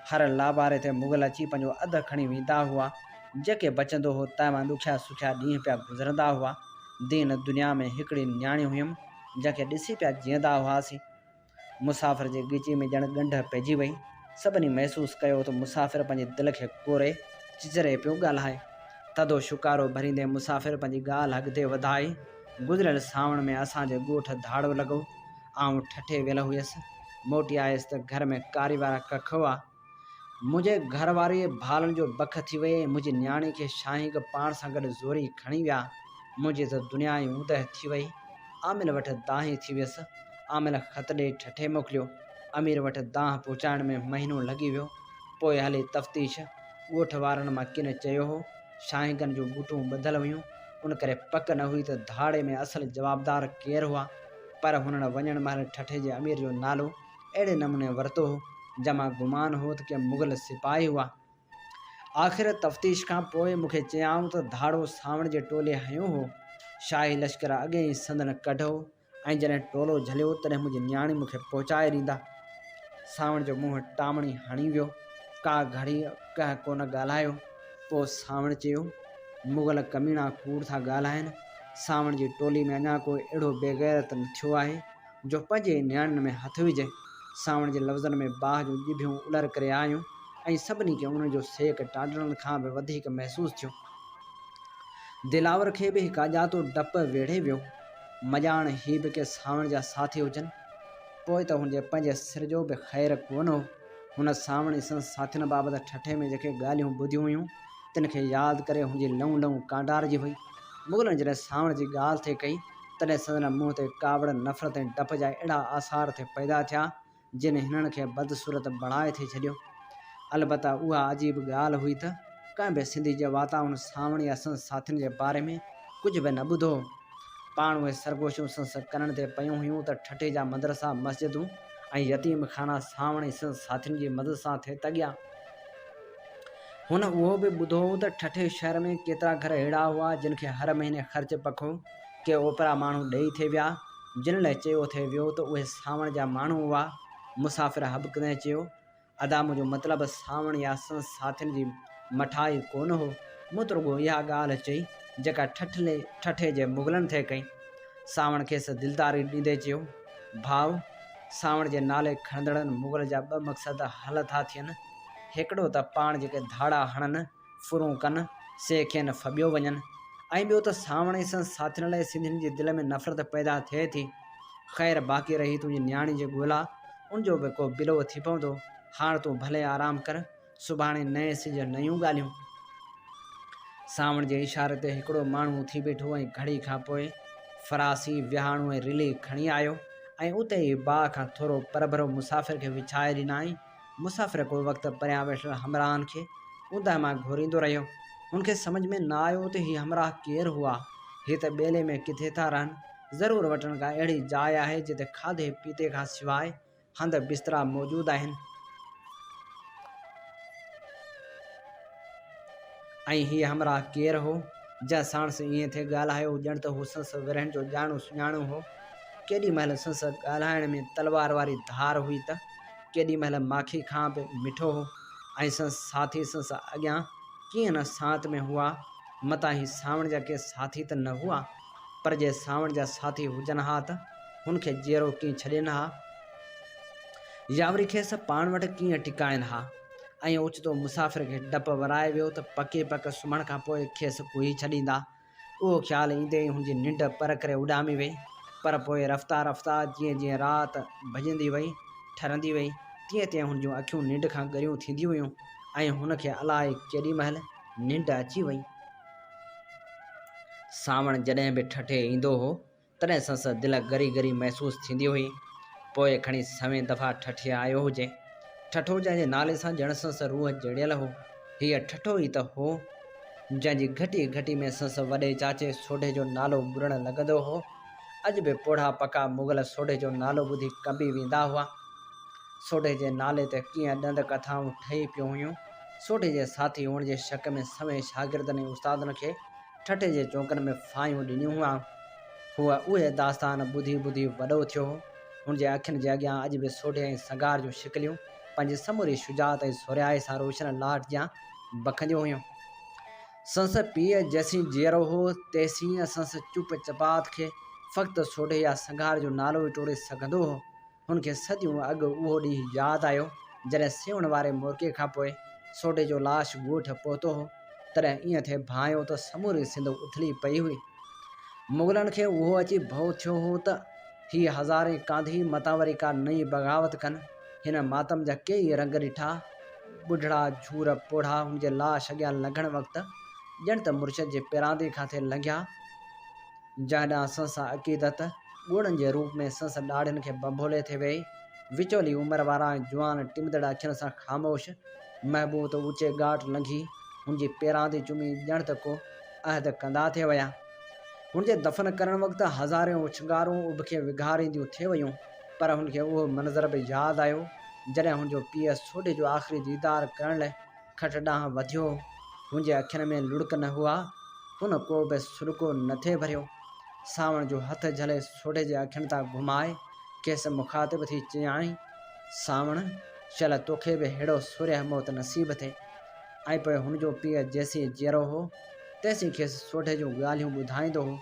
هر لاباري تي مغل اچي پنهنجو اڌ کڻي ويندا هئا. جيڪي بچندو هو، تنهن مان ڏکيا سکيا ڏينهن پيا گذرندا هئا. دين دنيا ۾ هڪڙي نياڻي هيم، جنهن کي ڏسي پيا جيئندا هئاسين. مسافر جي ڳچي ۾ ڄڻ ڳنڍ پئجي وئي. سڀني محسوس ڪيو ته مسافر پنهنجي دل کي ڪوري، چچري پيو ڳالهائي. ٿڌو شوڪارو ڀريندي مسافر پنهنجي ڳالهه اڳتي وڌائي، گذريل سانوڻ ۾ اسان جي ڳوٺ ڌاڙو لڳو. آئون ٺٽي ويل هيس. موٽي آيس ته گهر ۾ ڪاري وارا ڪک هئا. منهنجي گهر واريء ڀالن جو بک ٿي وئي ۽ منهنجي نياڻي کي شاهينگ پاڻ سان گڏ زوري کڻي ويا. منهنجي ته دنيا ئي اوندهه ٿي وئي. عامل وٽ دانهين ٿي ويس. عامل خط ڏيئي ٺٽي موڪليو. امير وٽ دانهن پهچائڻ ۾ مهينو لڳي ويو. پوء هلي تفتيش. ڳوٺ وارن مان ڪن چيو هو، شاهينگن جون ٻوٽون ٻڌل هيون، ان ڪري پڪ نه هئي ته ڌاڙي ۾ اصل جوابدار ڪير هئا. پر هنن وڃڻ مهل ٺٽي جي امير جو نالو اهڙي نموني ورتو هو، جنهن مان گمان هو ته ڪي مغل سپاهي هئا. آخر تفتيش کان پوء مون کي چيائون ته ڌاڙو سانوڻ جي ٽولي هنيو هو. شاهي لشڪر اڳي ئي سندن ڪڍ هو ۽ جڏهن ٽولو جهليو تڏهن منهنجي نياڻي مون کي پهچائي ڏيندا. سانوڻ جو منهن ٽامڻي هڻي ويو. ڪا گهڙي ڪنهن ڪونه ڳالهايو. پوء سانوڻ چيو، مغل ڪميڻا ڪوڙ ٿا ڳالهائين. سانوڻ جي ٽولي ۾ اڃا ڪو اهڙو بيغيرت نه ٿيو آهي، جو پنهنجي ئي نياڻين ۾ هٿ وجهي. سانوڻ جي لفظن ۾ باهه جون ڄڀيون الر ڪري آيون ۽ سڀني کي انهن جو سيڪ ٽانڊڙن کان به وڌيڪ محسوس ٿيو. دلاور کي به هڪ اڄاتو ڊپ ويڙهي ويو. مڄاڻ هي به ڪي سانوڻ جا ساٿي هجن. پوء ته هن جي پنهنجي سر جو به خير ڪونه هو. هن سانوڻ ۽ سندس ساٿين بابت ٺٽي ۾ جيڪي ڳالهيون ٻڌيون هيون، تن کي ياد ڪري هن جي لئون لئون ڪانڊارجي وئي. مغلن جڏهن سانوڻ جي ڳالهه ٿي ڪئي، تڏهن سندن منهن تي ڪاوڙ، نفرت ۽ ڊپ جا اهڙا آثار ٿي پيدا ٿيا، جن هنن کي بدصورت بڻائي ٿي ڇڏيو. البته اها عجيب ڳالهه هئي ته ڪنهن به سنڌي جي واتان ان سانوڻ يا سندس ساٿين جي باري ۾ ڪجهه به نه ٻڌو هو. پاڻ اهي سرگوشيون سندس ڪنن تي پيون هيون ته ٺٽي جا مدرسا، مسجدون ۽ يتيم خانا سانوڻ ۽ سندس ساٿين جي مدد سان ٿي تڳيا. هن اهو به ٻڌو هو ته ٺٽي شهر ۾ ڪيترا گهر اهڙا هئا، جن کي هر مهيني خرچ پکو ڪي اوپرا ماڻهو ڏيئي ٿي ويا، جن لاء چيو ٿي ويو ته اهي سانوڻ جا ماڻهو هئا. مسافر هٻڪندي چيو، ادا منهنجو مطلب سانوڻ يا سندس ساٿين جي مٺائي ڪونه هو، مون ته رڳو اها ڳالهه چئي، جيڪا ٺٽي جي مغلن ٿي ڪئي. سانوڻ کيس دلداري ڏيندي چيو، ڀاء، سانوڻ جي نالي کڻندڙن مغل جا ٻه مقصد حل ٿا ٿين، هڪڙو ته پاڻ جيڪي ڌاڙا هڻن، ڦرون ڪن، سي کين ڦٻيو وڃن ۽ ٻيو ته سانوڻ ۽ سندس ساٿين لاء سنڌين جي دل ۾ نفرت پيدا ٿئي ٿي. خير باقي رهي تنهنجي نياڻي جي ڳولا، ان جو به ڪو بلو ٿي پوندو. هاڻ تون ڀلي آرام ڪر، سڀاڻي نئين سج نيون ڳالهيون. سانوڻ جي اشاري تي هڪڙو ماڻهو اٿي بيٺو ۽ گهڙي کان پوء فراسي، ويهاڻو ۽ رلي کڻي آيو ۽ اتي ئي باغ کان ٿورو پرڀرو مسافر کي وڇائي ڏنائين. مسافر ڪو وقت پريان ويٺل همراهن کي اوندهه مان گهوريندو رهيو. هن کي سمجهه ۾ نه آيو ته هي همراهه ڪير هئا. هي ته ٻيلي ۾ ڪٿي ٿا رهن. ضرور وٽن ڪا اهڙي جاء آهي جتي کاڌي پيتي کان سواء هنڌ بسترا موجود آهن. ۽ هي همراهه ڪير هو، جنهن ساڻس ائين ٿي ڳالهايو ڄڻ ته هو سندس ورهين جو ڄاڻو سڃاڻو هو. ڪيڏي مهل سندس ڳالهائڻ ۾ تلوار واري ڌار هئي ته ڪيڏي مهل ماکي کان به مٺو هو ۽ سندس ساٿي سندس اڳيان ڪيئن نه سانت ۾ هئا، متان هي سانوڻ جا ڪي ساٿي ته نه هئا، پر جي سانوڻ جا ساٿي هجن ها ته هن کي جيئرو ڪيئن ڇڏين ها يا وري کيس پاڻ وٽ ڪيئن ٽڪائين ها. ۽ اوچتو مسافر کي ڊپ ورائي ويو ته پڪي پڪ سمهڻ کان پوء کيس ڪوهي ڇڏيندا. اهو خيال ايندي ئي هن جي ننڊ پر ڪري اڏامي وئي. پر پوء رفته رفته جيئن جيئن رات ڀڄندي وئي، ٺرندي وئي، تيئن تيئن هن جون اکيون ننڊ کان ڳريون ٿينديون ويون ۽ هن کي الائي ڪيڏي مهل ننڊ اچي وئي. سانوڻ جڏهن به ٺٽي ايندو هو تڏهن سندس دل ڳري ڳري محسوس ٿيندي هئي. پوء کڻي سوين دفعا ٺٽي آيو هجي. ٺٽو جنهن جي نالي سان ڄڻ سندس روح جڙيل هو. هيء ٺٽو ئي ته هو، جنهن جي گهٽي گهٽي ۾ سندس وڏي چاچي سوڍي جو نالو ٻرڻ لڳندو هو. اڄ به پوڙها پڪا مغل سوڍي جو نالو ٻڌي ڪنبي ويندا هئا. سوڍي جي نالي تي ڪيئن ڏند ڪٿائون ٺهي پيون هيون. سوڍي جي ساٿي هئڻ جي شڪ ۾ سوين شاگردن ۽ استادن کي ٺٽي جي چونڪن ۾ ڦاهيون ڏنيون هئائون. هو اهي داستان ٻڌي ٻڌي وڏو ٿيو هو. هن جي اکين جي اڳيان اڄ به سوڍي ۽ سنگهار جون شڪليون پنهنجي سموري شجاعت ۽ سورهيائي سان روشن لاٽ جيان بکنديون هيون. سندس پيء جيسين جيئرو هو، تيسين سندس چپ چپات کي فقط سوڍي يا سنگهار جو نالو ئي ٽوڙي سگهندو هو. هن کي صديون اڳ اهو ڏينهن ياد آيو، جڏهن سيوهڻ واري مورکي کان پوء سوڍي جو لاش ڳوٺ پهتو هو، تڏهن ائين ٿي ڀانئيو ته سموري سنڌ اٿلي پئي هئي. مغلن کي اهو اچي ڀؤ ٿيو هو ته هي هزارين ڪانڌي متان وري ڪا نئين بغاوت ڪن. هن ماتم جا ڪيئي رنگ ڏٺا. ٻڍڙا، جهور، پوڙها هن جي لاش اڳيان لنگهڻ وقت ڄڻ ته مرشد جي پيراندي کان ٿي لنگهيا. جنهن ڏانهن سنس عقيدت ڳوڙهن جي روپ ۾ سنس ڏاڙهين کي ڀنڀولي ٿي ويئي. وچولي عمر وارا ۽ جوان ٽمندڙ اکين سان خاموش محبوب ته اوچي ڳاٽ لنگهي هن جي پيراندي چمي ڄڻ ته ڪو عهد ڪندا ٿي ويا. هن جي دفن ڪرڻ وقت هزارين اوڇنگارون اڀ کي وگهارينديون ٿي ويون، پر هن کي اهو منظر به ياد آيو، جڏهن هن جو پيء سوڍي جو آخري ديدار ڪرڻ لئه کٽ ڏانهن وڌيو. هن جي اکين ۾ لڙڪ نه هئا. هن ڪو به سڏڪو نه ٿي ڀريو. سانوڻ جو هٿ جهلي سوڍي جي اکين تان گهمائي کيس مخاطب ٿي چيائين، سانوڻ! شل توکي به ههڙو سورهيه موت نصيب ٿئي. ۽ پوء هن جو پيء جيسين جيئرو هو، تيسين کيس سوڍي جون ڳالهيون ٻڌائيندو هو،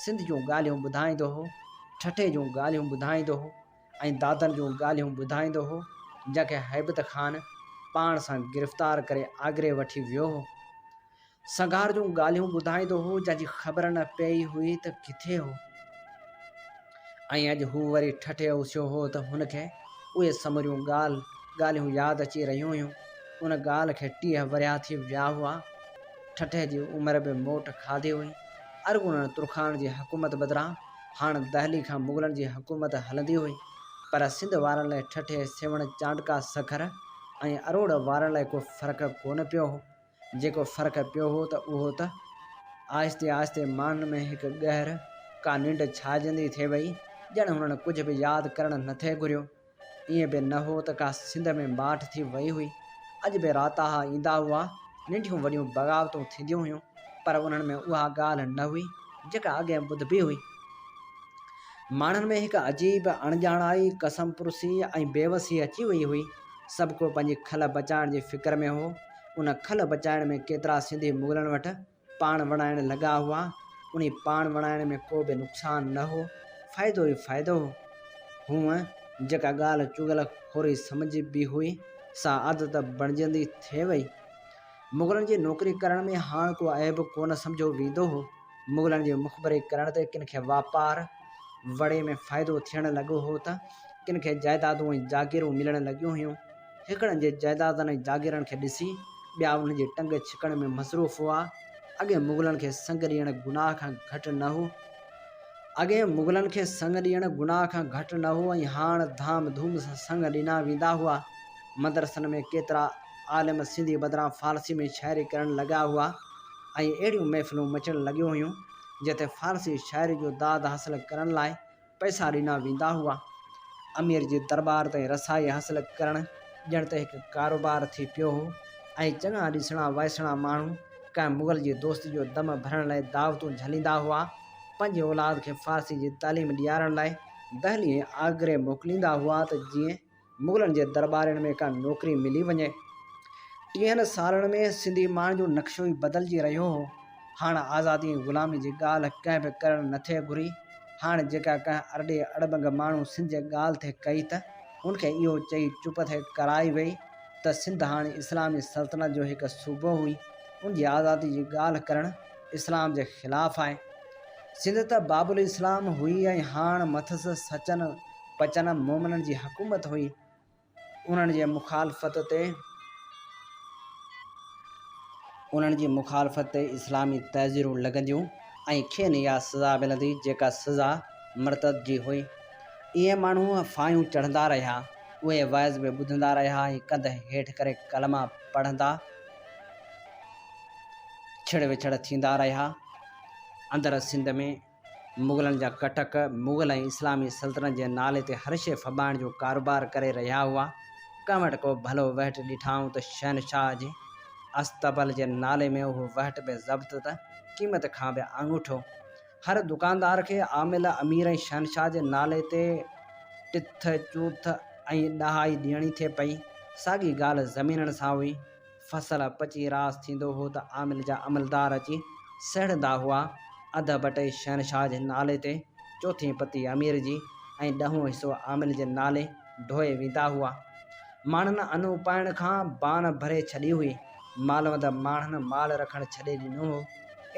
سنڌ جون ڳالهيون ٻڌائيندو هو، ٺٽي جون ڳالهيون ٻڌائيندو هو ۽ دادن جون ڳالهيون ٻڌائيندو هو، جنهن کي هيبت خان پاڻ سان گرفتار ڪري آگري وٺي ويو هو. سنگهار جون ڳالهيون ٻڌائيندو هو، جنهن جي خبر نه پيئي هئي ته ڪٿي هو. ۽ اڄ هو وري ٺٽي اوسيو هو ته هن کي اهي سموريون ڳالهه ڳالهيون ياد اچي رهيون هيون. ان ڳالهه کي 30 ورهيا ٿي ويا هئا. ٺٽي جي عمر به موٽ کاڌي هئي. ارغونن ترخان جي حڪومت بدران هاڻ دهلي کان مغلن جي حڪومت هلندي هئي. پر سنڌ وارن لاء ٺٽي، سيوهڻ، چانڊڪا، سکر ۽ اروڙ وارن لاء ڪو فرق ڪونه پيو هو. جيڪو فرق پيو هو ته اهو ته آهستي آهستي ماڻهن ۾ هڪ ڳهر، ڪا ننڊ ڇائجندي ٿي وئي، ڄڻ هنن ڪجهه به ياد ڪرڻ نه ٿي گهريو. ائين به نه هو ته ڪا سنڌ ۾ ماٺ ٿي وئي هئي. اڄ به راتاها ايندا هئا، ننڍيون وڏيون بغاوتون ٿينديون هيون، پر انهن ۾ اها ڳالهه نه هئي، جيڪا اڳي ٻڌبي هئي. ماڻهن ۾ هڪ عجيب اڻڄاڻائي، ڪسمپرسي ۽ بيوسي اچي وئي هئي. سڀڪو پنهنجي کل بچائڻ جي فڪر ۾ هو. ان کل بچائڻ ۾ ڪيترا سنڌي مغلن وٽ پاڻ وڻائڻ لڳا هئا. انهي پاڻ وڻائڻ ۾ ڪو به نقصان نه هو، فائدو ئي فائدو هو. هونء جيڪا ڳالهه چغل خوري سمجهبي هئي، سا عادت بڻجندي ٿي وئي. مغلن جي نوڪري ڪرڻ ۾ هاڻ ڪو عيب ڪونه سمجهيو ويندو هو. مغلن جي مخبري ڪرڻ تي ڪن کي واپار وڙي ۾ فائدو ٿيڻ لڳو هو ته ڪن کي جائدادون ۽ جاگيرون ملڻ لڳيون هيون. هڪڙن جي جائدادن ۽ جاگيرن کي ڏسي ٻيا انهن جي ٽنگ ڇڪڻ ۾ مصروف هئا. اڳي مغلن کي سڱ ڏيڻ گناهه کان گهٽ نه هو. اڳي مغلن کي سڱ ڏيڻ گناهه کان گهٽ نه هو ۽ هاڻ ڌام ڌوم سان سڱ ڏنا ويندا هئا. مدرسن ۾ ڪيترا عالم سنڌي بدران فارسي ۾ شاعري ڪرڻ لڳا هئا ۽ اهڙيون محفلون مچڻ لڳيون هيون، جتي فارسي شاعري جو داد حاصل ڪرڻ لاء پئسا ڏنا ويندا هئا. امير جي درٻار تائين رسائي حاصل ڪرڻ ڄڻ ته هڪ ڪاروبار ٿي پيو هو ۽ چڱا ڏسڻا وائسڻا ماڻهو ڪنهن مغل جي دوستي جو دم ڀرڻ لاء دعوتون جهليندا هئا. پنهنجي اولاد کي فارسي جي تعليم ڏيارڻ لاء دهلي ۽ آگري موڪليندا هئا ته جيئن مغلن جي درٻارين ۾ ڪا نوڪري ملي وڃي. ٽيهن سالن ۾ سنڌي ماڻهن جو نقشو ئي بدلجي رهيو هو. هاڻ آزادي ۽ غلامي جي ڳالهه ڪنهن به ڪرڻ نه ٿي گهري. هاڻ جيڪا ڪنهن ارڏي اڙٻنگ ماڻهو سنڌ جي ڳالهه ٿي ڪئي ته ان کي اهو چئي چپ ٿي ڪرائي وئي ته سنڌ هاڻ اسلامي سلطنت جو هڪ صوبو هئي، ان جي آزادي جي ڳالهه ڪرڻ اسلام جي خلاف آهي. سنڌ ته باب الاسلام هئي ۽ هاڻ مٿس سچن پچن مومنن جي حڪومت هئي، انهن جي مخالفت تي انهن جي مخالفت تي اسلامي تعزيرون لڳنديون ۽ کين اها سزا ملندي جيڪا سزا مرتد جي هئي. اهي ماڻهو ڦاهيون چڙهندا رهيا، اهي وعظ به ٻڌندا رهيا ۽ ڪنڌ هيٺ ڪري ڪلما پڙهندا ڇڙ وڇڙ ٿيندا رهيا. اندر سنڌ ۾. مغلن جا ڪٽڪ مغل ۽ اسلامي سلطنت جي نالي تي هر شيء ڦٻائڻ جو ڪاروبار ڪري رهيا هئا. ڪنهن وٽ ڪو ڀلو وهٽ ڏٺائون ته شهنشاهه جي اصطبل جي نالي ۾ اهو وهٽ به ضبط ته قيمت کان به آڱوٺو. هر دڪاندار کي عامل، امير ۽ شهنشاهه جي نالي تي ٽٿ، چوٿ ۽ ڏهائي ڏيڻي ٿي پئي. ساڳي ڳالهه زمينن سان هئي. فصل پچي راس ٿيندو هو ته عامل جا عملدار اچي سهڙندا هئا. اڌ بٽئي شهنشاهه جي نالي تي، چوٿين پتي امير جي ۽ ڏهون حصو عامل جي نالي ڍوئي ويندا هئا. ماڻهن ان اپائڻ کان بان ڀري ڇڏي هئي. مالوند ماڻهن مال رکڻ ڇڏي ڏنو هو.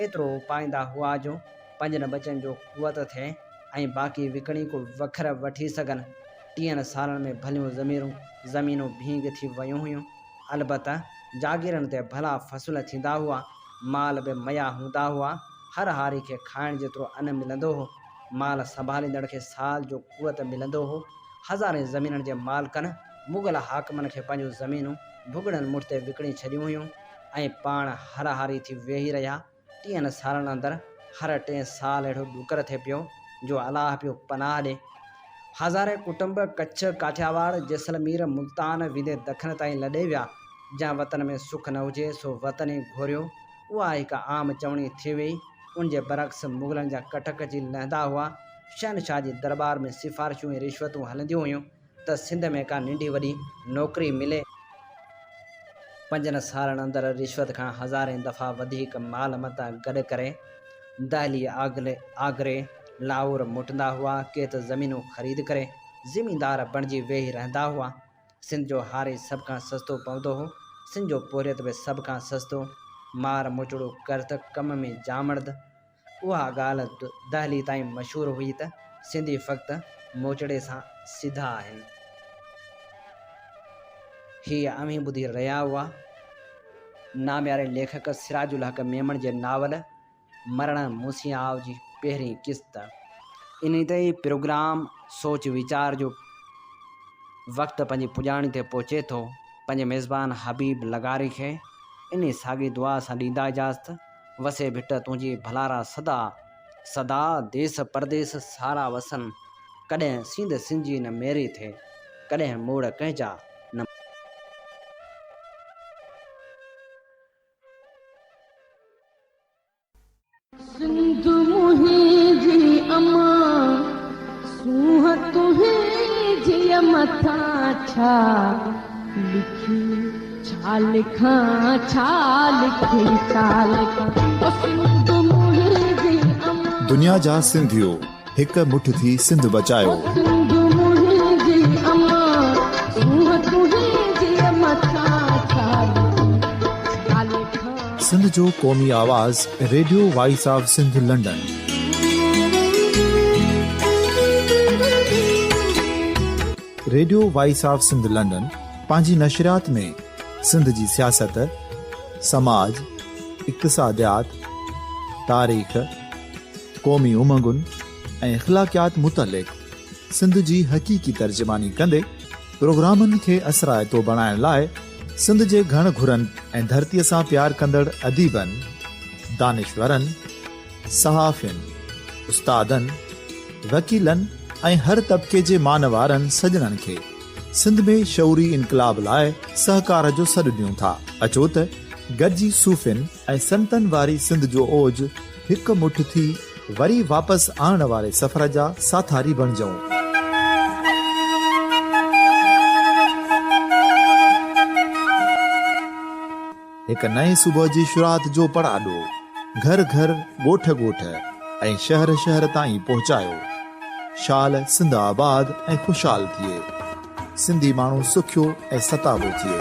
ايترو اپائيندا هئا جو پنجن ٻچن جو قوت ٿئي ۽ باقي وڪڻي ڪو وکر وٺي سگهن. ٽيهن سالن ۾ ڀليون زمينون ڀينگ ٿي ويون هيون. البته جاگيرن تي ڀلا فصل ٿيندا هئا، مال به ميا هوندا هئا. هر هاري کي کائڻ جيترو ان ملندو هو. مال سنڀاليندڙ کي سال جو قوت ملندو هو. هزارين زمينن جي مالڪن مغل حاڪمن کي پنهنجون زمينون ڀڳڙن مٺ تي وڪڻي ڇڏيون هيون ۽ پاڻ هر هاري ٿي ويهي رهيا. ٽيهن سالن اندر هر ٽئين سال اهڙو ڏڪر ٿي پيو جو الله پيو پناهه ڏي. هزارين ڪٽنب ڪڇ، ڪاٺياواڙ، جيسلمير، ملتان ويندي دکن تائين لڏي ويا. جنهن وطن ۾ سک نه هجي سو وطن ئي گهوريو. اها هڪ عام چوڻي ٿي ويئي. ان جي برعڪس مغلن جا ڪٽڪ جي لهندا هئا. شهنشاهه جي درٻار ۾ سفارشون ۽ رشوتون هلنديون هيون ته سنڌ ۾ ڪا ننڍي وڏي نوڪري ملي. پنجن سالن اندر رشوت کان هزارين دفعا وڌيڪ مال متاع گڏ ڪري دهلي، آگري، لاهور موٽندا هئا. ڪي ته زمينون خريد ڪري زميندار بڻجي ويهي رهندا هئا. سنڌ جو هاري سڀ کان سستو پوندو هو. سنڌ جو پورهيت به سڀ کان سستو. مار موچڙو ڪر ته ڪم ۾ جامڙد. اها ڳالهه دهلي تائين مشهور هئي ته سنڌي فقط موچڙي سان سڌا آهن. هيء اوهين ٻڌي رهيا هئا نامياري ليکڪ سراج الحق ميمڻ جي ناول مرڻ مون سين آء جي پهرين قسط. انهي تي ئي پروگرام سوچ ويچار جو وقت پنهنجي پڄاڻي تي پهچي ٿو. پنهنجي ميزبان حبيب لغاري کي انهي ساڳي دعا سان ڏيندا اجازت. وسي ڀٽ تنهنجي ڀلارا سدا، سدا ديس پرديس سارا وسن، ڪڏهن سينڌ سنجي نه ميري ٿئي، ڪڏهن موڙ ڪنهن جا نه. سنڌ منهنجي امان، سونهن تنهنجيء مٿان ڇا لکي ڇا لکان ڇا لکي ڇا لکان او سنڌ منهنجي امان. دنيا جا سنڌيو هڪ مٺ ٿي سنڌ بچايو. او سنڌ منهنجي امان سونهن تنهنجي مٿان ڇا لکي ڇا لکان. سنڌ جو قومي آواز radio voice of Sindh London. Radio voice of Sindh London پنهنجي نشريات ۾ سنڌ جي سياست، سماج، اقتصاديات، تاريخ، قومي امنگن ۽ اخلاقيات متعلق سنڌ جي حقيقي ترجماني ڪندي پروگرامن کي اثرائتو بڻائڻ لاء سنڌ جي گهڻ گهرن ۽ ڌرتيء سان پيار ڪندڙ اديبن، دانشورن، صحافين، استادن، وڪيلن ۽ هر طبقي جي مان وارن سڄڻن کي سنڌ ۾ شعوري انقلاب لاء سهڪار جو سڏ ڏيون ٿا. اچو ته گڏجي صوفين ۽ سنتن واري سنڌ جو اوج هڪ مٺ ٿي وري واپس آڻڻ واري سفر جا ساٿاري بڻجون. هڪ نئين صبح جي شروعات جو پڙاڏو گهر گهر، ڳوٺ ڳوٺ ۽ شهر شهر تائين پهچايو. شال سنڌ آباد ۽ خوشحال ٿئي. سنڌي ماڻهو سکيو ۽ ستابو ٿئي.